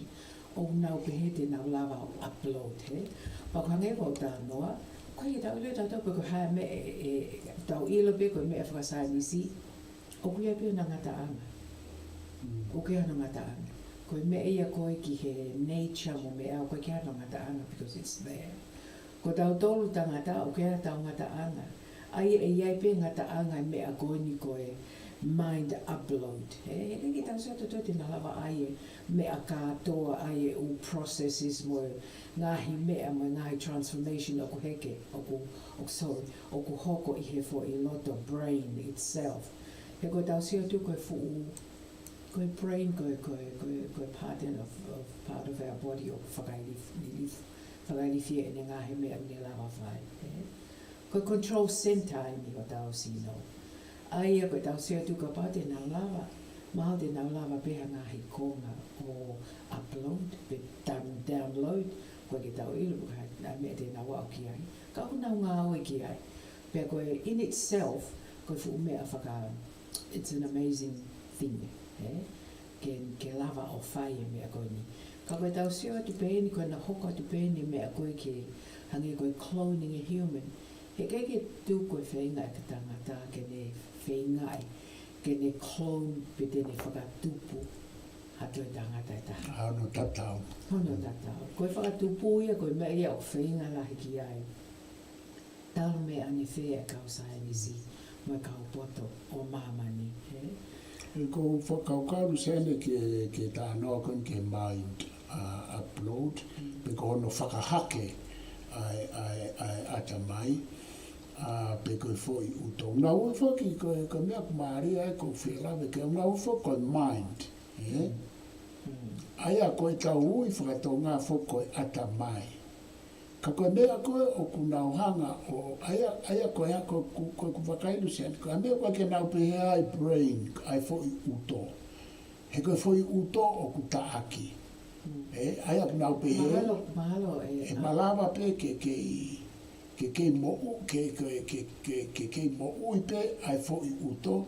ʻoku nau pehē te nau lava ʻo upload, hē? Pea ʻoku hangē ko e talanoa, ko e tau ʻilo tautolu pe ko e hā e meʻa ʻe, ʻe, tau ʻilo pe ko e meʻa fakasaienisi, ʻoku ʻi ai pē hono ngataʻanga. Mm. ʻOku ʻi ai hono ngataʻanga. Ko e meʻa ia ko ē ki he nature mo e meʻa, ʻoku ʻikai ke ʻi ai hono ngataʻanga because it's there. Ko tautolu tangata, ʻoku ʻi ai hotau ngataʻanga. ʻA ia ʻe ʻi ai pē ngataʻanga e meʻa ko eni ko e mind upload. He, he ʻikai ke tau sio tautolu te nau lava ʻai e meʻa kātoa, ʻai e ʻū processes mo e ngaahi meʻa mo e ngaahi transformation ʻoku heke, ʻoku, ʻoku, sorry, ʻoku hoko ʻi he foʻi loto brain itself. He ko e tau sio atu ko e fuʻu, ko e brain, ko e, ko e, ko e, ko e part of, of, part of our body ʻoku fakailif-, ilif-, fakailifia ʻene ngaahi meʻa ne lava fai, ē? Ko e control center eni ʻo hotau sino. ʻA ia ko e tau sio atu kapau te nau lava, mahalo te nau lava pē ha ngaahi konga ʻo upload, pe down-, download, ʻoku ʻikai ke tau ʻilo, ko e hā e meʻa te nau aʻu ki ai. Ka ʻoku nau ngāue ki ai. Pea ko e in itself, ko e fuʻu meʻa faka-, it's an amazing thing, ē? Ke, ke lava ʻo fai e meʻa ko eni. Ka ko e tau sio atu pē eni, ko ʻene hoko atu pē eni e meʻa ko ē ke hangē ko e cloning a human. He ʻikai ke tuku e feinga ʻa e tangata ke ne feingaʻi, ke ne clone pe te ne fakatupu ha toe tangata ʻe taha. Hono tatau. Hono tatau. Ko e fakatupu ia, ko e meʻa ia ʻoku feinga lahi ki ai. Talu mei he ʻanefē e kau saienisi mo e kau poto ʻo māmani, ē? ʻE ko e fakakaukau Luseane ke, ke talanoa ko eni ki he mind, ʻa, upload, Mm. pe ko hono fakahake ʻa e, ʻa e, ʻa e ʻatamai, ʻa, pe ko e foʻi ʻuto. Naʻa ʻoku foki ko e, ko e meʻa ʻoku mālie ai ʻoku ou fie lave ki ai, naʻa ʻoku foki ko e mind, ē? Mm. ʻA ia ko e tau ui fakatonga foki ko e ʻatamai. Ka ko e meʻa ko ē ʻoku nau hanga ʻo, ʻa ia, ʻa ia ko e hā ko, ko, ko, ko e vakai Luseane, ko e meʻa ko ē ke nau pehē ai brain, ʻa e foʻi ʻuto. He ko e foʻi ʻuto ʻoku taʻaki. Mm. Ē, ʻa ia ʻoku nau pehē, Mahalo, mahalo, ē, ʻe ʻa- malava pē ke, ke, ke, ke moʻu, ke, ke, ke, ke, ke, ke moʻui pē ʻa e foʻi ʻuto,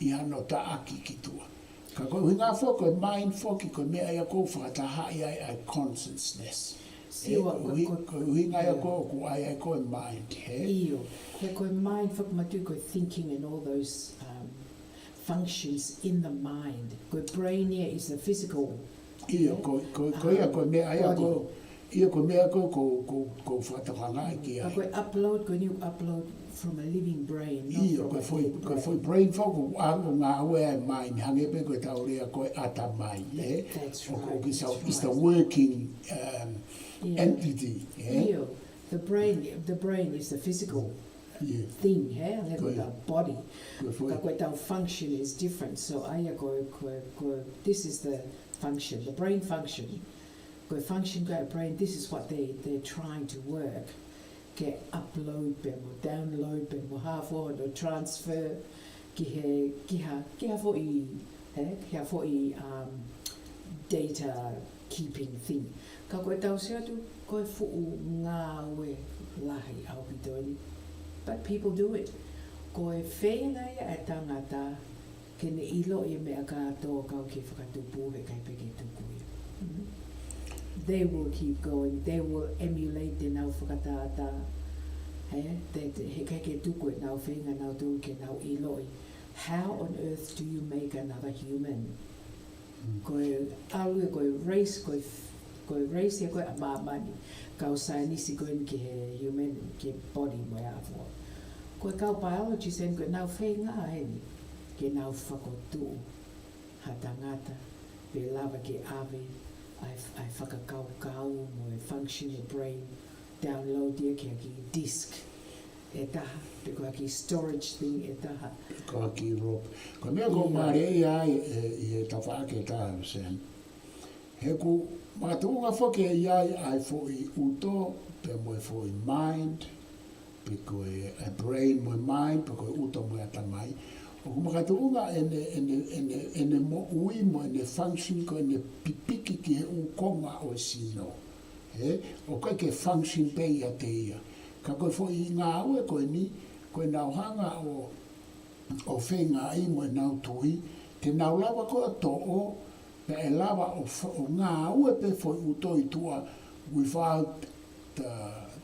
ʻi hano taʻaki ki tuʻa. Ka ko e ʻuhinga foki, ko e mind foki, ko e meʻa ia ʻoku fakatahaʻi ai ʻa e consciousness. Sio, ʻE, ko, ʻuhi-, ko, ko e ʻuhinga ia ʻio. ʻoku ʻai ai ko e mind, hē? ʻIo. He ko e mind foki matu ko e thinking and all those, um, functions in the mind. Ko e brain ia is the physical ʻIo, ko, ko, ko ia ko e meʻa ia ko, Body. ʻIo, ko e meʻa ko, ko, ko, ko fakatokangaʻi ki ai. Ka ko e upload, ko eni upload from a living brain, not ʻIo, from ko e a foʻi, dead ko e foʻi brain. brain foki, ʻa, ʻoku ngāue ai e mind, hangē pē ko e tau lea ko e ʻatamai, ē? That's Oko right, ki that's sau, it's the right. working, um, Yeah. entity, ē? ʻIo, the brain, the brain is the physical ʻIo. thing, hē? Hangē ko Ko e. tau body. Ko e foʻi. Ka ko e tau function is different. So, ʻa ia ko, ko, ko, this is the function, the brain function. Ko e function ko e brain, this is what they, they're trying to work. Ke upload pē mo download pē mo hā fua hono transfer ki he, ki ha, ki ha foʻi, ē, ki ha foʻi, um, data keeping thing. Ka ko e tau sio atu, ko e fuʻu ngāue lahi ʻaupito eni. But people do it. Ko e feinga ia e tangata ke ne ʻiloʻi e meʻa kātoa kau ke fakatupu he ʻikai pē ke tuku ia. Mm. They will keep going. They will emulate, te nau fakatātā. He, te, te, he ʻikai ke tuku ʻenau feinga nautolu ke nau ʻiloʻi. How on earth do you make another human? Mm. Ko e ʻalu ia, ko e race, ko e f-, ko e race ia ko ē ʻa māmani. Kau saienisi ko eni ki he human, ki he body mo e hā fua. Ko e kau biologist eni ko ʻenau feinga eni. ke nau fokotuʻu ha tangata, pe lava ke ʻave ʻa e, ʻa e fakakaukau mo e function ʻo e brain, download ia ki ha kiʻi disk ʻe taha, pe ko ha kiʻi storage thing ʻe taha. Ko e kiʻi rope. Ko e meʻa ʻoku ou mālieʻia ai ʻi he tafaʻaki ʻe taha, Sam. He ʻoku makatuʻunga foki ʻe ʻi ai ʻa e foʻi ʻuto, pea mo e foʻi mind, pe ko e, ʻa e brain mo e mind, pe ko e ʻuto mo e ʻatamai. ʻOku makatuʻunga ʻene, ʻene, ʻene, ʻene moʻui mo ʻene function ko ʻene pipiki ki he ʻū konga ʻo e sino. Ē, ʻoku ʻikai ke function pē ʻiate ia. Ka ko e foʻi ngāue ko eni, ko ʻenau hanga ʻo, ʻo feingaʻi mo ʻenau tui, te nau lava ko ē ʻo toʻo, pea ʻe lava ʻo fa-, ʻo ngāue pē foʻi ʻuto ʻi tuʻa without the,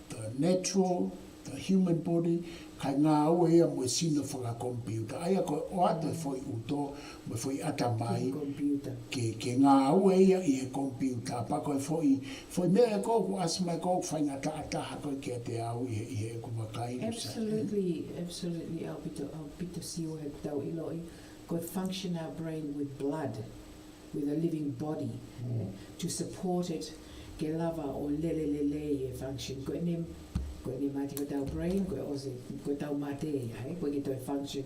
the natural, the human body, kae ngāue ia mo e sino fakakomipiuta. ʻA ia ko e ʻoatu e foʻi ʻuto mo e foʻi ʻatamai, komipiuta, ke, ke ngāue ia ʻi he komipiuta. Pea ko e foʻi, foʻi meʻa ko ē ʻoku ʻasi mai ko ē ʻoku faingataʻa taha ko ē kiate au ʻi he, ʻi heʻeku vakai, Sam. Absolutely, absolutely, ʻaupito, ʻaupito Siua, he ʻoku tau ʻiloʻi, ko e function our brain with blood, with a living body, eh, to support it, ke lava ʻo lele lelei e function. Ko ʻene, ko ʻene mate ko ʻetau brain, ko e ʻosi, ko ʻetau mate ia, ē, ʻoku ʻikai ke toe function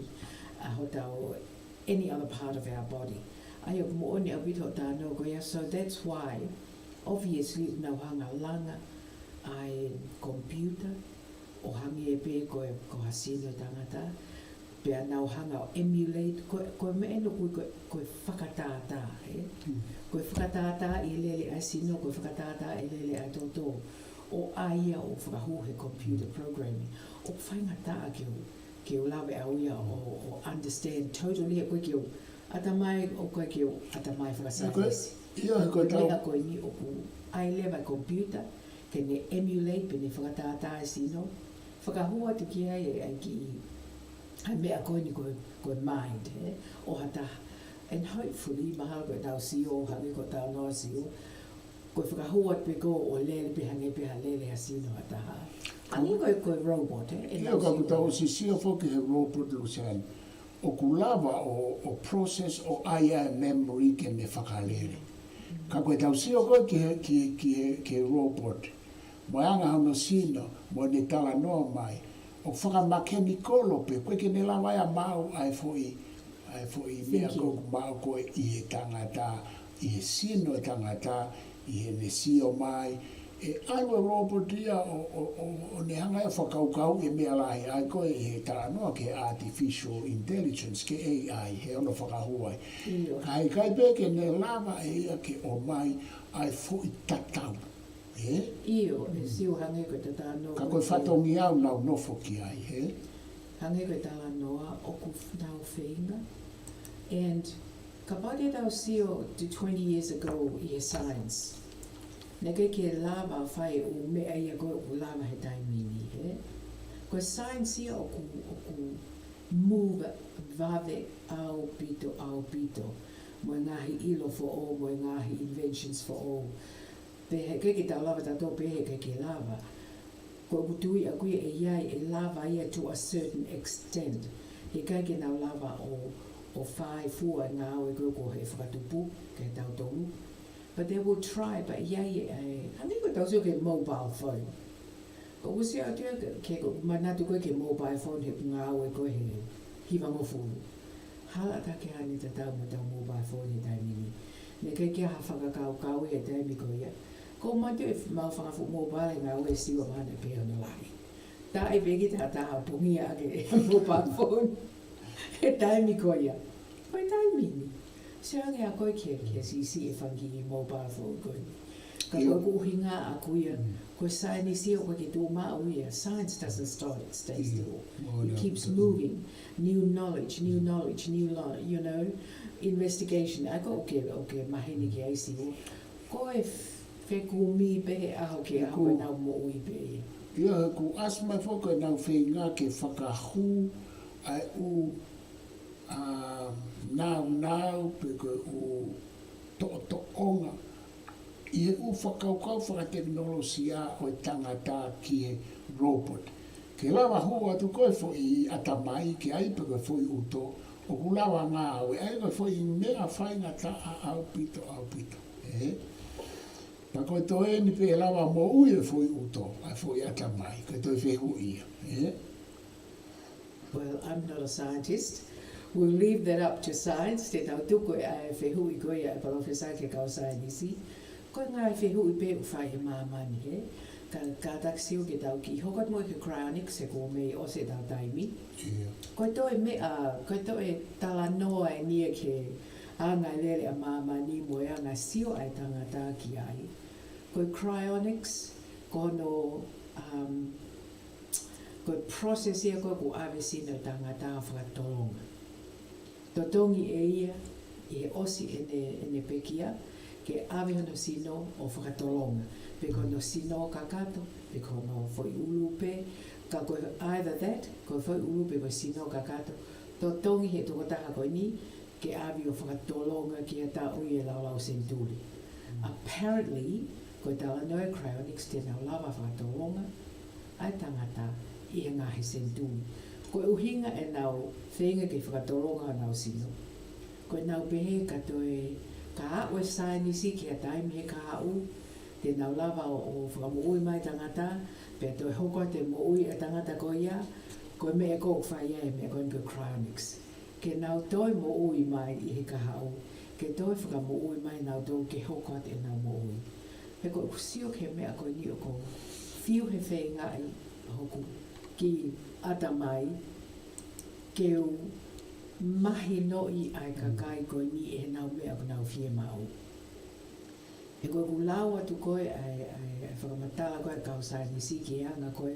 ʻa hotau any other part of our body. ʻA ia ʻoku moʻoni ʻaupito hoʻo talanoa ko ia, so that's why, obviously, nau hanga langa ʻa e komipiuta, ʻo hangē pē ko e, ko ha sino ʻo e tangata, pea nau hanga ʻo emulate, ko, ko e meʻa eni ʻoku ui ko, ko e fakatātā, ē? Mm. Ko e fakatātā ʻi he lele ʻa e sino, ko e fakatātā ʻi he lele ʻa e toto, ʻo ʻai ia ʻo fakahū he computer programming. ʻOku faingataʻa ke u, ke u lave au ia ʻo, ʻo understand totally, he ʻoku ʻikai ke u ʻatamai, ʻoku ʻikai ke u ʻatamai fakasaienisi. Ia, ko e, ia, ko e, ko e meʻa ko eni ʻoku ʻai leva e komipiuta ke ne emulate, pe ne fakatātā e sino, fakahū atu ki ai e, ʻa e kiʻi, ʻa e meʻa ko eni ko e, ko e mind, ē, ʻo ha taha. And hopefully, mahalo ko ʻetau sio, hangē ko ʻetau talanoa Siua, ko e fakahū atu pē ko ē ʻo lele pē hangē pē ha lele ha sino ha taha. Hangē ko e, ko e robot, ē, ʻenau sio. Ia, ka ʻoku tau ʻosi sio foki he robot, Luseane, ʻoku lava ʻo, ʻo process ʻo ʻai ʻa e memory ke ne fakalele. Ka ko ʻetau sio ko ē ki he, ki he, ki he, ki he robot, mo e anga hono sino, mo ʻene talanoa mai, ʻoku fakamakanikolo pē, ʻoku ʻikai ke ne lava ia ʻo maʻu ʻa e foʻi, ʻa e foʻi meʻa ko ē ʻoku maʻu ko ē ʻi he tangata, ʻi he sino ʻo e tangata, ʻi heʻene sio mai. ʻE ʻalu e robot ia ʻo, ʻo, ʻo, ʻo ne hanga ʻo fakakaukauʻi e meʻa lahi, ʻa ia ko ē ʻi he talanoa ki he artificial intelligence, ki he A I, he ʻoku fakahū ai. ʻIo. Ka ʻikai pē ke ne lava ʻe ia ke ʻomai ʻa e foʻi tatau. Ē? ʻIo, ʻe Siua, hangē ko ʻeta talanoa. Ka ko e fatongia ʻoku nau nofo ki ai, ē? Hangē ko ʻeta talanoa ʻoku nau feinga. And kapau te tau sio to twenty years ago ʻi he science, naʻe ʻikai ke lava fai e ʻū meʻa ia ko ē ʻoku lava he taimi ni, ē? Ko e science ia ʻoku, ʻoku move vave ʻaupito, ʻaupito. Mo e ngaahi ʻilo foʻou, mo e ngaahi inventions foʻou. Pea heʻikai ke tau lava tautolu pē, heʻikai ke lava. Ko ʻeku tui ʻaʻaku ia ʻe ʻi ai, ʻe lava ia to a certain extent. Heʻikai ke nau lava ʻo, ʻo fai fua e ngāue ko ē ko e fakatupu, ke tautolu. But they will try, but ʻe ʻi ai, ʻe, hangē ko ʻetau sio ki he mobile phone. ʻOku sio atu ia ke, ke ko e manatu ko ē ki he mobile phone he ngāue ko ē he hivangofulu. Hala ʻatā ke ʻi ai hano tatau mo ʻetau mobile phone he taimi ni. Naʻe ʻikai ke ʻi ai ha fakakaukau he taimi ko ia. Ko e manatu ʻe f-, maʻu fakafuʻu mobile he ngāue, Siua, mahalo pē ʻoku lahi. Taʻe pē ki he taha ʻo pongia ʻaki e mobile phone he taimi ko ia. Ko e taimi ni. Sio ange ā koe ki he, ki he siʻisiʻi e fanga kiʻi mobile phone ko ē. Ka ko ʻeku ʻuhinga ʻaʻaku ia, ko e saienisi ʻoku ʻikai ke tuʻu maʻu ia. Science doesn't stop, it stays still. It keeps moving. New knowledge, new knowledge, new lo-, you know, investigation. ʻA ia ko ē ʻoku ke, ʻoku ke maheni ki ai, Siua. Ko e f-, fekumi pē he ʻaho ki he ʻaho, ko ʻenau moʻui pē ia. Ia, ʻoku ʻasi mai foki ʻenau feinga ke fakahū ʻa e ʻū ʻa, nāunau pe ko e ʻū toʻotoʻonga ʻi he ʻū fakakaukau fakatekinolosia ʻo e tangata ki he robot. Ke lava hū atu ko ē foʻi ʻatamai ki ai pe ko e foʻi ʻuto, ʻOku lava ngāue, ʻa ia ko e foʻi meʻa faingataʻa ʻaupito, ʻaupito. Ē? Pea ko e toe ni pē ʻe lava moʻui e foʻi ʻuto, ʻa e foʻi ʻatamai, ko e toe fehuʻi ia. Ē? Well, I'm not a scientist. We'll leave that up to science. Te tau tuku ʻa e fehuʻi ko ia ʻa e palōfesa ki he kau saienisi. Ko e ngaahi fehuʻi pē ʻoku fai ʻe māmani, hē? Ka, kātaki sio ke tau kiʻi hoko atu mo e cryonics he kuo mei ʻosi ʻetau taimi. ʻIo. Ko e toe meʻa, ko e toe talanoa eni ia ki he anga e lele ʻa māmani mo e anga e sio ʻa e tangata ki ai. Ko e cryonics, ko hono, um, ko e process ia ko ē ʻoku ʻave sino ʻo e tangata ʻo fakatolonga. Totongi ʻe ia ʻi he ʻosi ʻene, ʻene pekia, ke ʻave hono sino ʻo fakatolonga. Pe ko hono sino kakato, pe ko hono foʻi ʻulu pē, ka ko e either that, ko e foʻi ʻulu pe ko e sino kakato, totongi he tokotaha ko eni, ke ʻave ʻo fakatolonga ki ha taʻu ʻi he laulau senituli. Apparently, ko e talanoa e cryonics te nau lava fakatolonga ʻa e tangata ʻi he ngaahi senituli. Ko e ʻuhinga ʻenau feinga ke fakatolonga honau sino. Ko ʻenau pehē ka toe, ka aʻu e saienisi ki ha taimi he kahaʻu, te nau lava ʻo, ʻo fakamoʻui mai tangata, pea toe hoko atu e moʻui e tangata ko ia, ko e meʻa ko ē ʻoku fai ai e meʻa ko eni ko e cryonics. Ke nau toe moʻui mai ʻi he kahaʻu, ke toe fakamoʻui mai nautolu ke hoko atu ʻenau moʻui. He ko ʻeku sio ki he meʻa ko eni ʻoku ou fiu he feingaʻi ʻa hoku kiʻi ʻatamai ke u mahinoʻi ʻa e kakai ko eni ʻi heʻenau meʻa ʻoku nau fiemaʻu. He ko ʻeku lau atu ko ē ʻa e, ʻa e, ʻa e fakamatala ko ē ʻa e kau saienisi ki he anga ko ē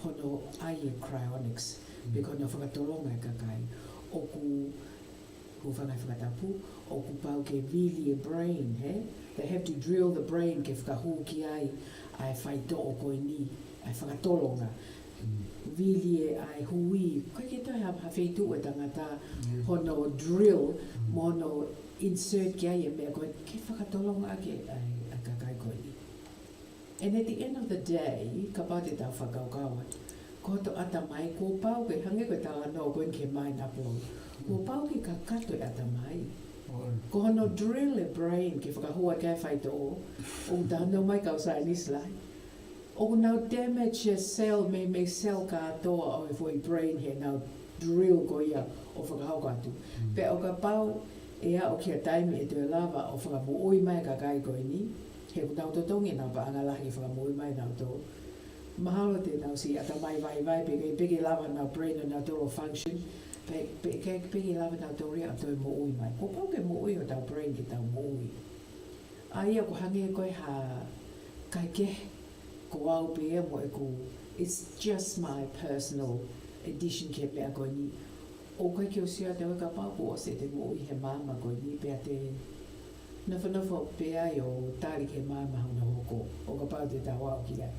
hono ʻai e cryonics, pe ko hono fakatolonga e kakai. ʻOku, hūfanga he fakatapu, ʻoku pau ke vili e brain, hē? They have to drill the brain ke fakahū ki ai ʻa e faitoʻo ko eni, ʻa e fakatolonga. Vili e ʻa e hui, ko e ke toe ha, ha feituʻu e tangata hono drill, mo hono insert ki ai e meʻa ko ē, ke fakatolonga ʻaki ʻa e, ʻa e kakai ko eni. And at the end of the day, kapau te tau fakakaukau atu, ko hoto ʻatamai, kuo pau ke hangē ko e talanoa ko eni ki he mind upload. Kuo pau ke kakato e ʻatamai. Ko hono drill e brain ke fakahū ʻaki e faitoʻo, ʻoku talanoa mai kau saienisi lahi. ʻOku nau damage e cell, meimei cell kātoa ʻo e foʻi brain heʻenau drill ko ia ʻo fakahoko atu. Pea ʻo kapau ʻe aʻu ki ha taimi ʻe toe lava ʻo fakamoʻui mai e kakai ko eni, he ʻoku nau totongi ʻenau paʻanga lahi ke fakamoʻui mai nautolu. Mahalo te nau siʻi ʻatamai vaivai, pe ke, pe ke lava ʻenau brain ʻo nautolu ʻo function, pe, pe ke, pe ke lava nautolu ia ʻo toe moʻui mai. Kuo pau ke moʻui hotau brain ke tau moʻui. ʻA ia ʻoku hangē ko e hā, kae kehe, ko au pē ia mo ʻeku, it's just my personal addition ki he meʻa ko eni. ʻOku ʻikai ke u sio atu au kapau kuo ʻosi ʻete moʻui he maama ko eni pea te nofonofo pē ai ʻo tali ki he maama hono hoko, ʻo kapau te tau aʻu ki ai.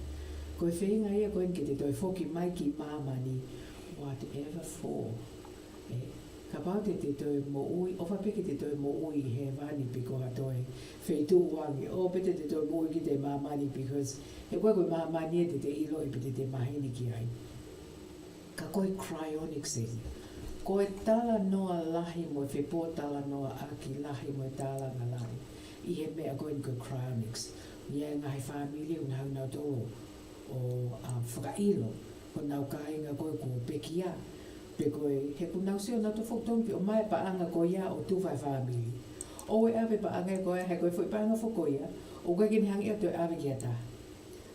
Ko e feinga ia ko eni ke te toe foki mai ki māmani, whatever for. Ē, kapau te te toe moʻui, ʻofa pē ke te toe moʻui ʻi hēvani pe ko ha toe feituʻu ange, ʻo pe te te toe moʻui ki he māmani, because he ko e ko e māmani ē te te ʻiloʻi pe te te maheni ki ai. Ka ko e cryonics eni, ko e talanoa lahi mo e fepōtalanoaʻaki lahi mo e tālanga lahi ʻi he meʻa ko eni ko e cryonics. ʻI ai e ngaahi fāmili ʻoku nau hanga nautolu ʻo, ʻa, fakaʻilo honau kāinga ko ē kuo pekia. Pe ko e, he ʻoku nau sio nautolu fokotuʻu ke ʻomai e paʻanga ko ia ʻo tufa e fāmili. ʻOua ʻe ʻave paʻanga ko ia, he ko e foʻi paʻanga foki ko ia, ʻoku ʻikai ke ne hanga ʻe ia ʻo toe ʻave ki ha taha.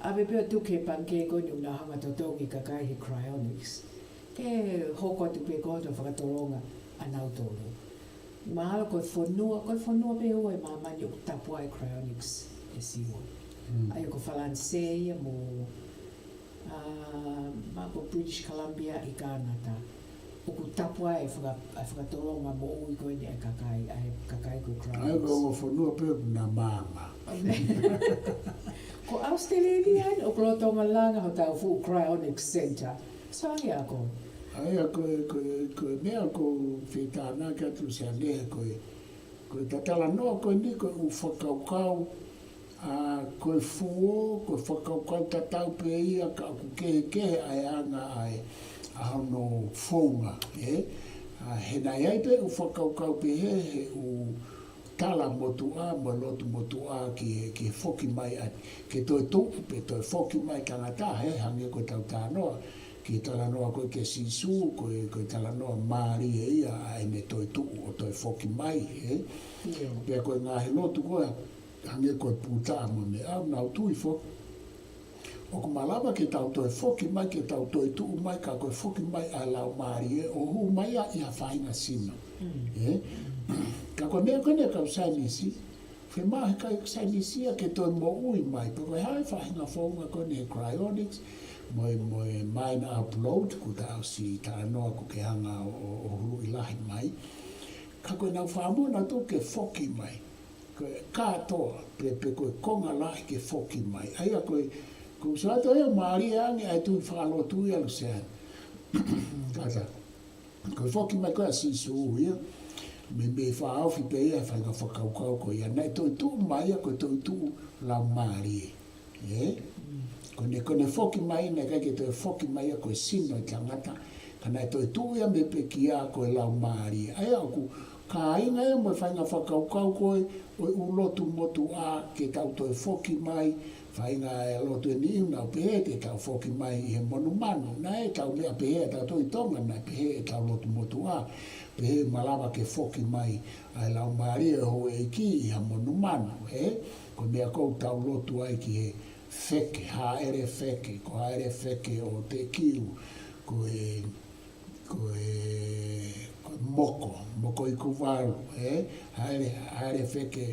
ʻAve pē ʻo tuku ki he pangikē ko eni ʻoku nau hanga totongi e kakai he cryonics. Ke hoko atu pē ko hono fakatolonga ʻanautolu. Mahalo ko e fonua, ko e fonua pē ʻe ua ʻi māmani ʻoku tapu ai e cryonics, ʻe Siua. ʻA ia ko Falanisē ia mo, ʻa, mahalo ko British Columbia ʻi Kānata. ʻOku tapu ai e faka-, e fakatolonga moʻui ko eni e kakai, ʻa e kakai ko e cryonics. ʻA ia ko e ongo fonua pē ʻoku na maama. Ko ʻAositelēlia eni ʻoku lolotonga langa hotau fuʻu cryonic center. Sai ako. ʻA ia ko e, ko e, ko e meʻa ʻoku ou fie tānaki atu Sianehe ko e, ko e talanoa ko eni ko e ʻū fakakaukau, ʻa, ko e fuo, ko e fakakaukau tatau pē ia ka ʻoku kehekehe ʻa e anga ʻa e, ʻa hono founga, ē? ʻA, he naʻe ʻi ai pē ʻū fakakaukau pehē he ʻū tala motuʻa mo e lotu motuʻa ki he, ki he foki mai ʻa, ke toe tuʻu pe toe foki mai tangata, he hangē ko ʻetau talanoa ki he talanoa ko ē kia Sīsū, ko e, ko e talanoa mālie ia ʻa ʻene toe tuʻu ʻo toe foki mai, ē? ʻIo. Pea ko e ngaahi lotu ko ē, hangē ko e Pūtaʻa mo e meʻa, ʻoku nau tui foki ʻoku malava ke tau toe foki mai, ke tau toe tuʻu mai, ka ko e foki mai ʻa e Laumālie ʻo hū mai ia ʻi ha faʻahinga sino. Mm. Ē? Ka ko e meʻa ko eni ʻa e kau saienisi, fiemaʻu ʻe he kau saienisi ia ke toe moʻui mai, pe ko e hā e faʻahinga founga ko eni he cryonics, mo e, mo e mine upload, kuo ta ʻosi talanoa ʻoku ke hanga ʻo, ʻo, ʻo huluʻi lahi mai. Ka ko ʻenau fakamoʻoni atu ke foki mai. Ko e kātoa, pe, pe ko e konga lahi ke foki mai. ʻA ia ko e, ko e sāto ia mālie ange ʻa e tui fakalotu ia Luseane. Kātaki. Ko e foki mai ko ē ʻa Sīsū ia, mei, mei fakaofi pē ia he faʻahinga fakakaukau ko ia. Naʻe toe tuʻu mai ia ko e toe tuʻu laumālie. Ē? Ko ʻene, ko ʻene foki mai, naʻe ʻikai ke toe foki mai ia ko e sino ʻo e tangata, ka naʻe toe tuʻu ia mei he pekia ko e laumālie. ʻA ia ʻoku kāinga ia mo e faʻahinga fakakaukau ko ē ʻo e ʻū lotu motuʻa ke tau toe foki mai, faʻahinga e lotu ʻe niʻihi ʻoku nau pehē te tau foki mai ʻi he monumanu. Naʻe ʻetau meʻa pehē ʻa tautolu ʻi Tonga, naʻe pehē ʻetau lotu motuʻa, pehē malava ke foki mai ʻa e laumālie ʻo e houʻeiki ʻi ha monumanu, ē? Ko e meʻa ʻoku tau lotu ai ki he feke, hāʻele feke, ko e hāʻele feke ʻo Tekiu, ko e, ko e, ko e moko, moko ʻi Kuvalu, ē? Hāʻele, hāʻele feke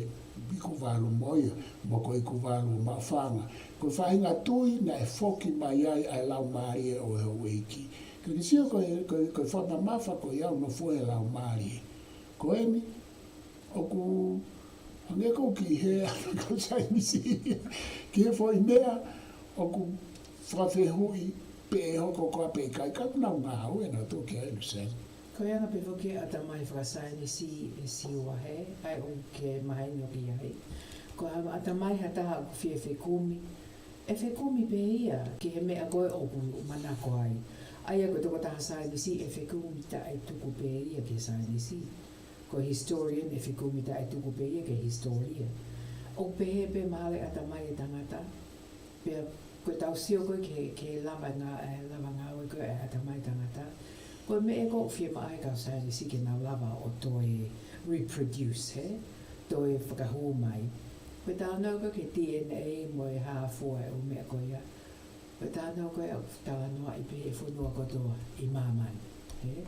ʻi Kuvalu mo ia, moko ʻi Kuvalu ʻo Maʻufanga. Ko e faʻahinga tui naʻe foki mai ai ʻa e laumālie ʻo e houʻeiki. Ka ke sio ko e, ko e, ko e fakamamafa ko ia ʻoku nofo he laumālie. Ko eni, ʻoku hangē ʻoku kiʻi hē ʻa e kau saienisi ia ki he foʻi meʻa ʻoku fakafehuʻi pe ʻe hoko koā pe ʻikai, ka ʻoku nau ngāue ʻenautolu ki ai Luseane. Ko e anga pē foki e ʻatamai fakasaienisi ʻe Siua hē, ʻa ia ʻoku ke mahino ki ai. Ko e ʻatamai ha taha ʻoku fie fekumi, ʻe fekumi pē ia ki he meʻa ko ē ʻoku manako ai. ʻA ia ko e tokotaha saienisi ʻe fekumi taʻetuku pē ia ki he saienisi. Ko e historian ʻe fekumi taʻetuku pē ia ki he hisitōlia. ʻOku pehē pē mahalo e ʻatamai e tangata. Pea ko ʻetau sio ko ē ki he, ki he lava ngā-, e lava ngāue ko ē ʻa e ʻatamai tangata. Ko e meʻa ē ʻoku fiemaʻu ai e kau saienisi ke nau lava ʻo toe reproduce, hē? Toe fakahū mai. Ko e talanoa ko ē ki he D N A mo e hā fua e ʻū meʻa ko ia. Ko e talanoa ko ē ʻoku talanoaʻi pē ʻe he fonua kotoa ʻi māmani, hē?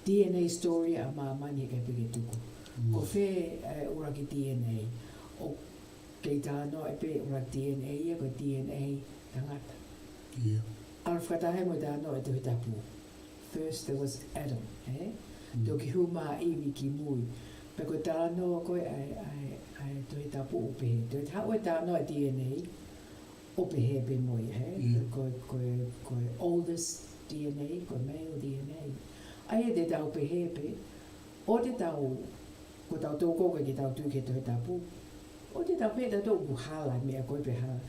D N A story ʻa māmani heʻikai pē ke tuku. Mm. Ko fē e ʻuluaki D N A? ʻOku kei talanoaʻi pē ʻuluaki D N A ia ko e D N A tangata. ʻIo. ʻAlu fakataha mo e talanoa e Tohi Tapu. First there was Adam, ē? Mm. Toki hū mai ʻa ʻIvi ki mui. Pea ko e talanoa ko ē ʻa e, ʻa e, ʻa e Tohi Tapu ʻoku pehē. Toe haʻu e talanoa e D N A, ʻoku pehē pē mo ia, hē? Mm. Ko e, ko e, ko e oldest D N A, ko e male D N A. ʻA ia te tau pehē pē, ʻoua te tau, ko tautolu ko ē ʻikai ke tau tui ki he Tohi Tapu, ʻoua te tau pehē ʻe tautolu ʻoku hala e meʻa ko ē pe hala.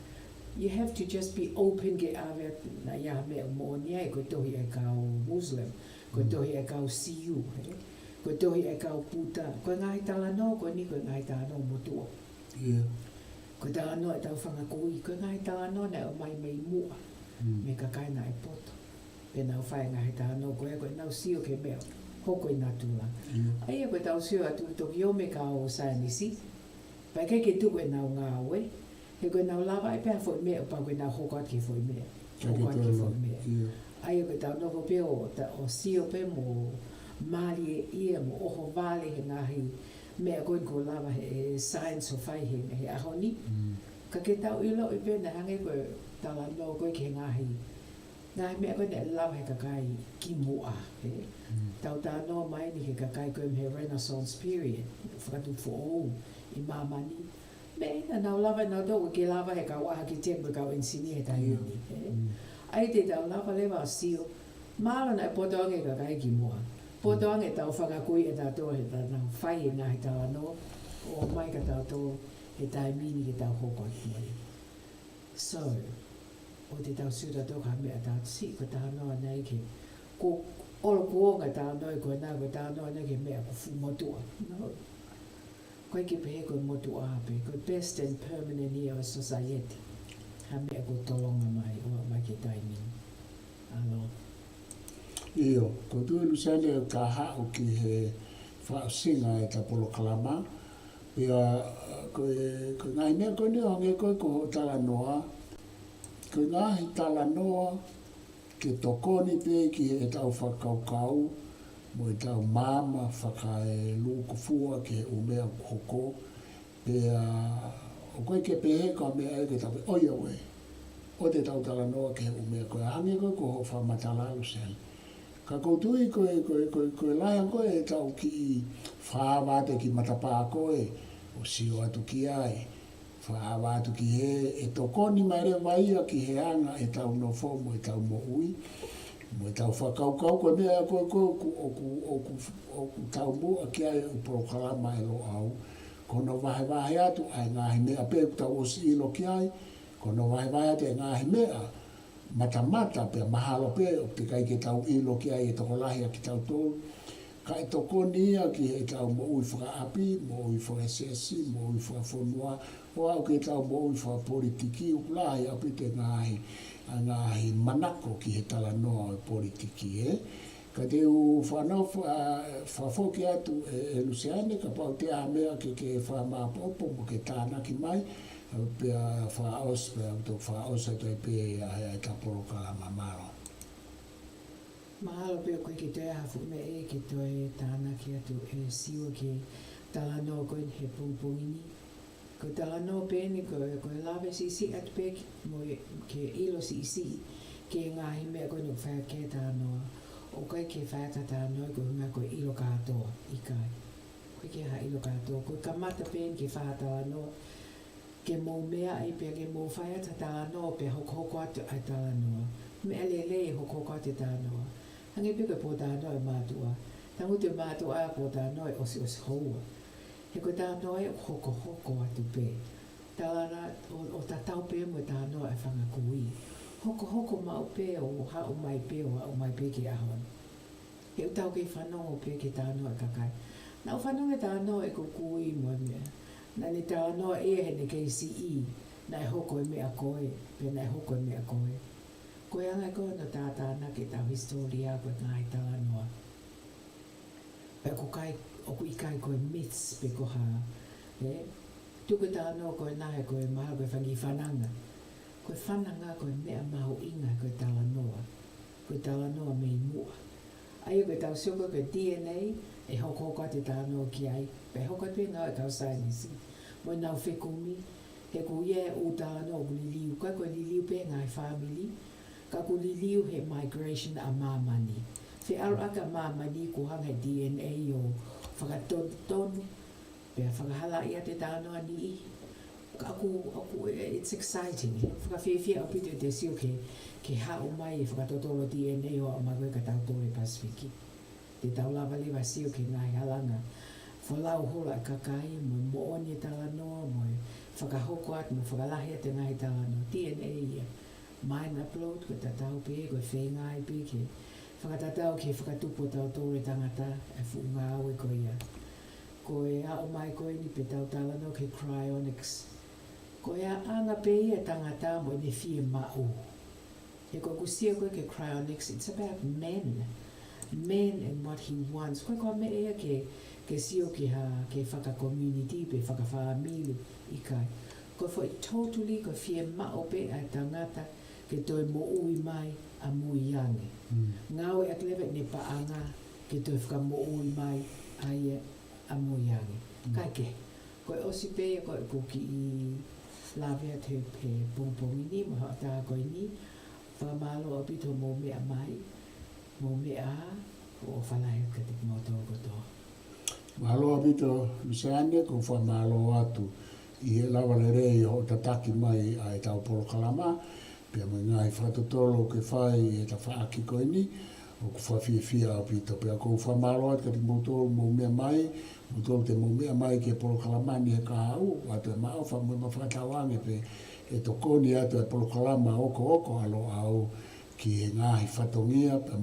You have to just be open ke ʻave atu naʻa ʻi ai ha meʻa moʻoni ai, ko e tohi ʻa e kau Muslim, ko e Mm. tohi ʻa e kau Siu, hē? Ko e tohi ʻa e kau Puta, ko e ngaahi talanoa ko eni, ko e ngaahi talanoa motuʻa. ʻIo. Ko e talanoa ʻetau fanga kui, ko e ngaahi talanoa naʻe ʻomai mei muʻa, Mm. mei he kakai naʻe poto. Pea nau fai e ngaahi talanoa ko ē, ko ʻenau sio ki he meʻa hoko ʻi natula. ʻIo. ʻA ia ko ʻetau sio atu toki ō mai e kau saienisi, pea ʻikai ke tuku ʻenau ngāue, he ko ʻenau lavaʻi pē ha foʻi meʻa, pea ko ʻenau hoko atu ki he foʻi meʻa. ʻIkai ke Hoko atu ki he tuku foʻi ngāue. meʻa. ʻIo. ʻA ia ko ʻetau nofo pē ʻo ta-, ʻo sio pē mo mālieʻia mo ʻohovale he ngaahi meʻa ko eni kuo lava he, he science ʻo fai he, he ʻaho ni. Mm. Ka ke tau ʻiloʻi pē naʻe hangē ko e talanoa ko ē ki he ngaahi, ngaahi meʻa ko ē naʻe lava he kakai kimuʻa, hē? Mm. Tau talanoa mai eni ki he kakai ko ē mei he Renaissance period, fakatupu foʻou ʻi māmani. Meʻa ia naʻa nau lava ʻe nautolu ʻoku ʻikai ke lava he kau ʻahakiteki mo e kau ʻenisinia he taimi ʻIo. ni, hē? Mm. ʻA ia te tau lava leva ʻo sio, mahalo naʻe poto ange e kakai kimuʻa. Poto Mm. ange ʻetau fanga kui ʻe tautolu he ta-, nau fai e ngaahi talanoa, ʻo ʻomai kia tautolu he taimi ni ke tau hoko atu mo ia. So, ʻoua te tau sio tautolu ki ha meʻa tau siʻi ko e talanoa naʻe ʻi ai ke, ko, ʻOku ʻikai ke talanoa ko ena, ko e talanoa ena ki he meʻa ʻoku fuʻu motuʻa. No. ʻOku ʻikai ke pehē ko e motuʻa pē, ko e best and permanent ia ʻo e society. Ha meʻa ʻoku tolonga mai, ʻo mai ki he taimi ni. ʻAlo. ʻIo, ko e tuʻu Luseane ka haʻu ki he fakaʻosinga ʻeta polokalama, pea ko e, ko e ngaahi meʻa ko eni ʻo hangē ko e ko hoʻo talanoa, ko e ngaahi talanoa ke tokoni pē ki heʻetau fakakaukau, mo ʻetau maama fakaelukufua ki he ʻū meʻa ʻoku hoko, pea ʻoku ʻikai ke pehē ko e meʻa ia ke tau pehē, ʻoiauē, ʻoua te tau talanoa ki he ʻū meʻa ko ē, hangē ko e ko hoʻo fakamatala Luseane. Ka ʻoku ou tui ko e, ko e, ko e, ko e lahi ange ko ē ʻetau kiʻi fakaava atu ki matapā ko ē, ʻo sio atu ki ai, fakaava atu ki hē, ʻe tokoni mai leva ia ki he anga ʻetau nofo mo ʻetau moʻui, mo ʻetau fakakaukau ko e meʻa ko ē ko ē ʻoku, ʻoku, ʻoku, ʻoku taumuʻa ki ai ʻa e polokalama ʻa e Loʻau. Ko hono vahevahe atu ʻa e ngaahi meʻa pē ʻoku tau ʻosi ʻilo ki ai, ko hono vahevahe atu ʻa e ngaahi meʻa matamata pea mahalo pē ʻoku teʻeki ai ke tau ʻilo ki ai ʻe tokolahi ʻa kitautolu. Ka ʻe tokoni ia ki heʻetau moʻui fakaʻapi, moʻui fakasiasi, moʻui fakafonua, ʻo aʻu ki heʻetau moʻui fakapolitiki, ʻoku lahi ʻaupito e ngaahi, ʻa e ngaahi manako ki he talanoa ʻo e politiki, ē. Ka te u fanau fa-, fakafoki atu ē, ē Luseane, kapau ʻoku ʻi ai ha meʻa ke, ke fakamaʻopoʻopo mo ke tānaki mai, pea fakaʻosi, pea toki fakaʻosi atu ai pē ʻa e, ʻa e polokalama, mālō. Mahalo pē ʻoku ʻikai ke toe ʻi ai ha fuʻu meʻa ʻe ke toe tānaki atu ē Siua ki he talanoa ko eni he pongipongi ni. Ko e talanoa pē eni ko e, ko e lave siʻisiʻi atu pē ki, mo e, ke ʻilo siʻisiʻi ki he ngaahi meʻa ko eni ʻoku fai ki ai e talanoa. ʻOku ʻikai ke fai atu ha talanoa ko e ngaahi ko e ʻilo kātoa, ʻikai. ʻOku ʻikai ke ha ʻilo kātoa. Ko e kamata pē eni ke fai ha talanoa, ke mou meaʻi pea ke mou fai atu ha talanoa pea hokohoko atu ʻa e talanoa. Meʻa lelei hokohoko atu e talanoa. Hangē pē ko e pōtalanoa ʻa e mātuʻa. Tangutu e mātuʻa ʻa e pōtalanoa ʻe ʻosiʻosi houa. He ko e talanoa ʻe hokohoko atu pē. Talanoa ʻo, ʻo tatau pē mo e talanoa ʻa e fanga kui. Hokohoko maʻu pē ʻo haʻu mai pē, ʻo haʻu mai pē ki he ʻaho ni. He ʻoku tau kei fanongo pē ki he talanoa ʻa e kakai. Naʻa ku fanongo ki he talanoa ʻeku kui mo e meʻa. Naʻa ne talanoa ia heʻene kei siʻi, naʻe hoko e meʻa ko ē, pea naʻe hoko e meʻa ko ē. Ko e anga ia ko ē hono tātānaki ʻetau hisitōlia ko e ngaahi talanoa. Pea ʻoku ʻikai, ʻoku ʻikai ko e myths pe ko ha, ē? Tuku e talanoa ko ena he ko e mahalo ko e fanga kiʻi fananga. Ko e fananga ko e meʻa mahuʻinga ko e talanoa. Ko e talanoa mei muʻa. ʻA ia ko ʻetau sio ko ē ki he D N A, ʻe hokohoko atu e talanoa ki ai, pea ʻe hoko atu e ngāue ʻa e kau saienisi mo ʻenau fekumi, he ko ia e ʻū talanoa ʻoku liliu, ʻikai ko e liliu pē he ngaahi fāmili, ka ʻoku liliu he migration ʻa māmani. Feʻaluʻaki ʻa māmani kuo hanga ʻe he D N A ʻo fakatonutonu, pea fakahalaʻi atu e talanoa niʻihi. Ka ʻoku, ʻoku, it's exciting. Fakafiefia ʻaupito ʻete sio ki he, ki he haʻu mai e fakatotolo D N A ʻo aʻu mai ko ē kia tautolu ʻi he Pasifiki. Te tau lava leva ʻo sio ki he ngaahi halanga folau holo ʻa e kakai, mo e moʻoni e talanoa, mo e fakahoko atu, mo e fakalahi atu e ngaahi talanoa. D N A ia. Mine upload, ko e tatau pē, ko e feinga ia pē ke fakatatau ki he fakatupu ʻo tautolu e tangata, e fuʻu ngāue ko ia. Ko e aʻu mai ko eni pea tau talanoa ki he cryonics. Ko e anga pē ia e tangata mo ʻene fiemaʻu. He ko ʻeku sio ko ē ki he cryonics, it's about men. Men and what he wants. ʻOku ʻikai ko ha meʻa ia ke, ke sio ki ha, ki he faka-community pe fakafāmili, ʻikai. Ko e foʻi totally, ko e fiemaʻu pē ʻa e tangata ke toe moʻui mai ʻamui ange. Mm. Ngāueʻaki leva ʻene paʻanga ke toe fakamoʻui mai ai ʻamui ange. Mm. Kae kehe, ko e ʻosi pē ia ko ʻeku kiʻi lave atu he, he pongipongi ni, mo e hoʻatā ko eni, fakamālō ʻaupito hoʻomou meʻa mai, mou meʻa, ʻofa lahi atu kiate kimoutolu kotoa. Mālō ʻaupito, Luseane, ʻoku ou fakamālō atu ʻi he lava lelei hoʻo tataki mai ʻa ʻetau polokalama, pea mo e ngaahi fakatotolo ʻoku ke fai he tafaʻaki ko eni, ʻoku fakafiefia ʻaupito. Pea ʻoku ou fakamālō atu kiate kimoutolu mou meʻa mai, moutolu te mou meʻa mai ki he polokalama ni he kahaʻu, ʻoatu e maʻofa mo e maʻu fakatauange pē ʻe tokoni atu e polokalama okooko ʻa Loʻau ki he ngaahi fatongia, pea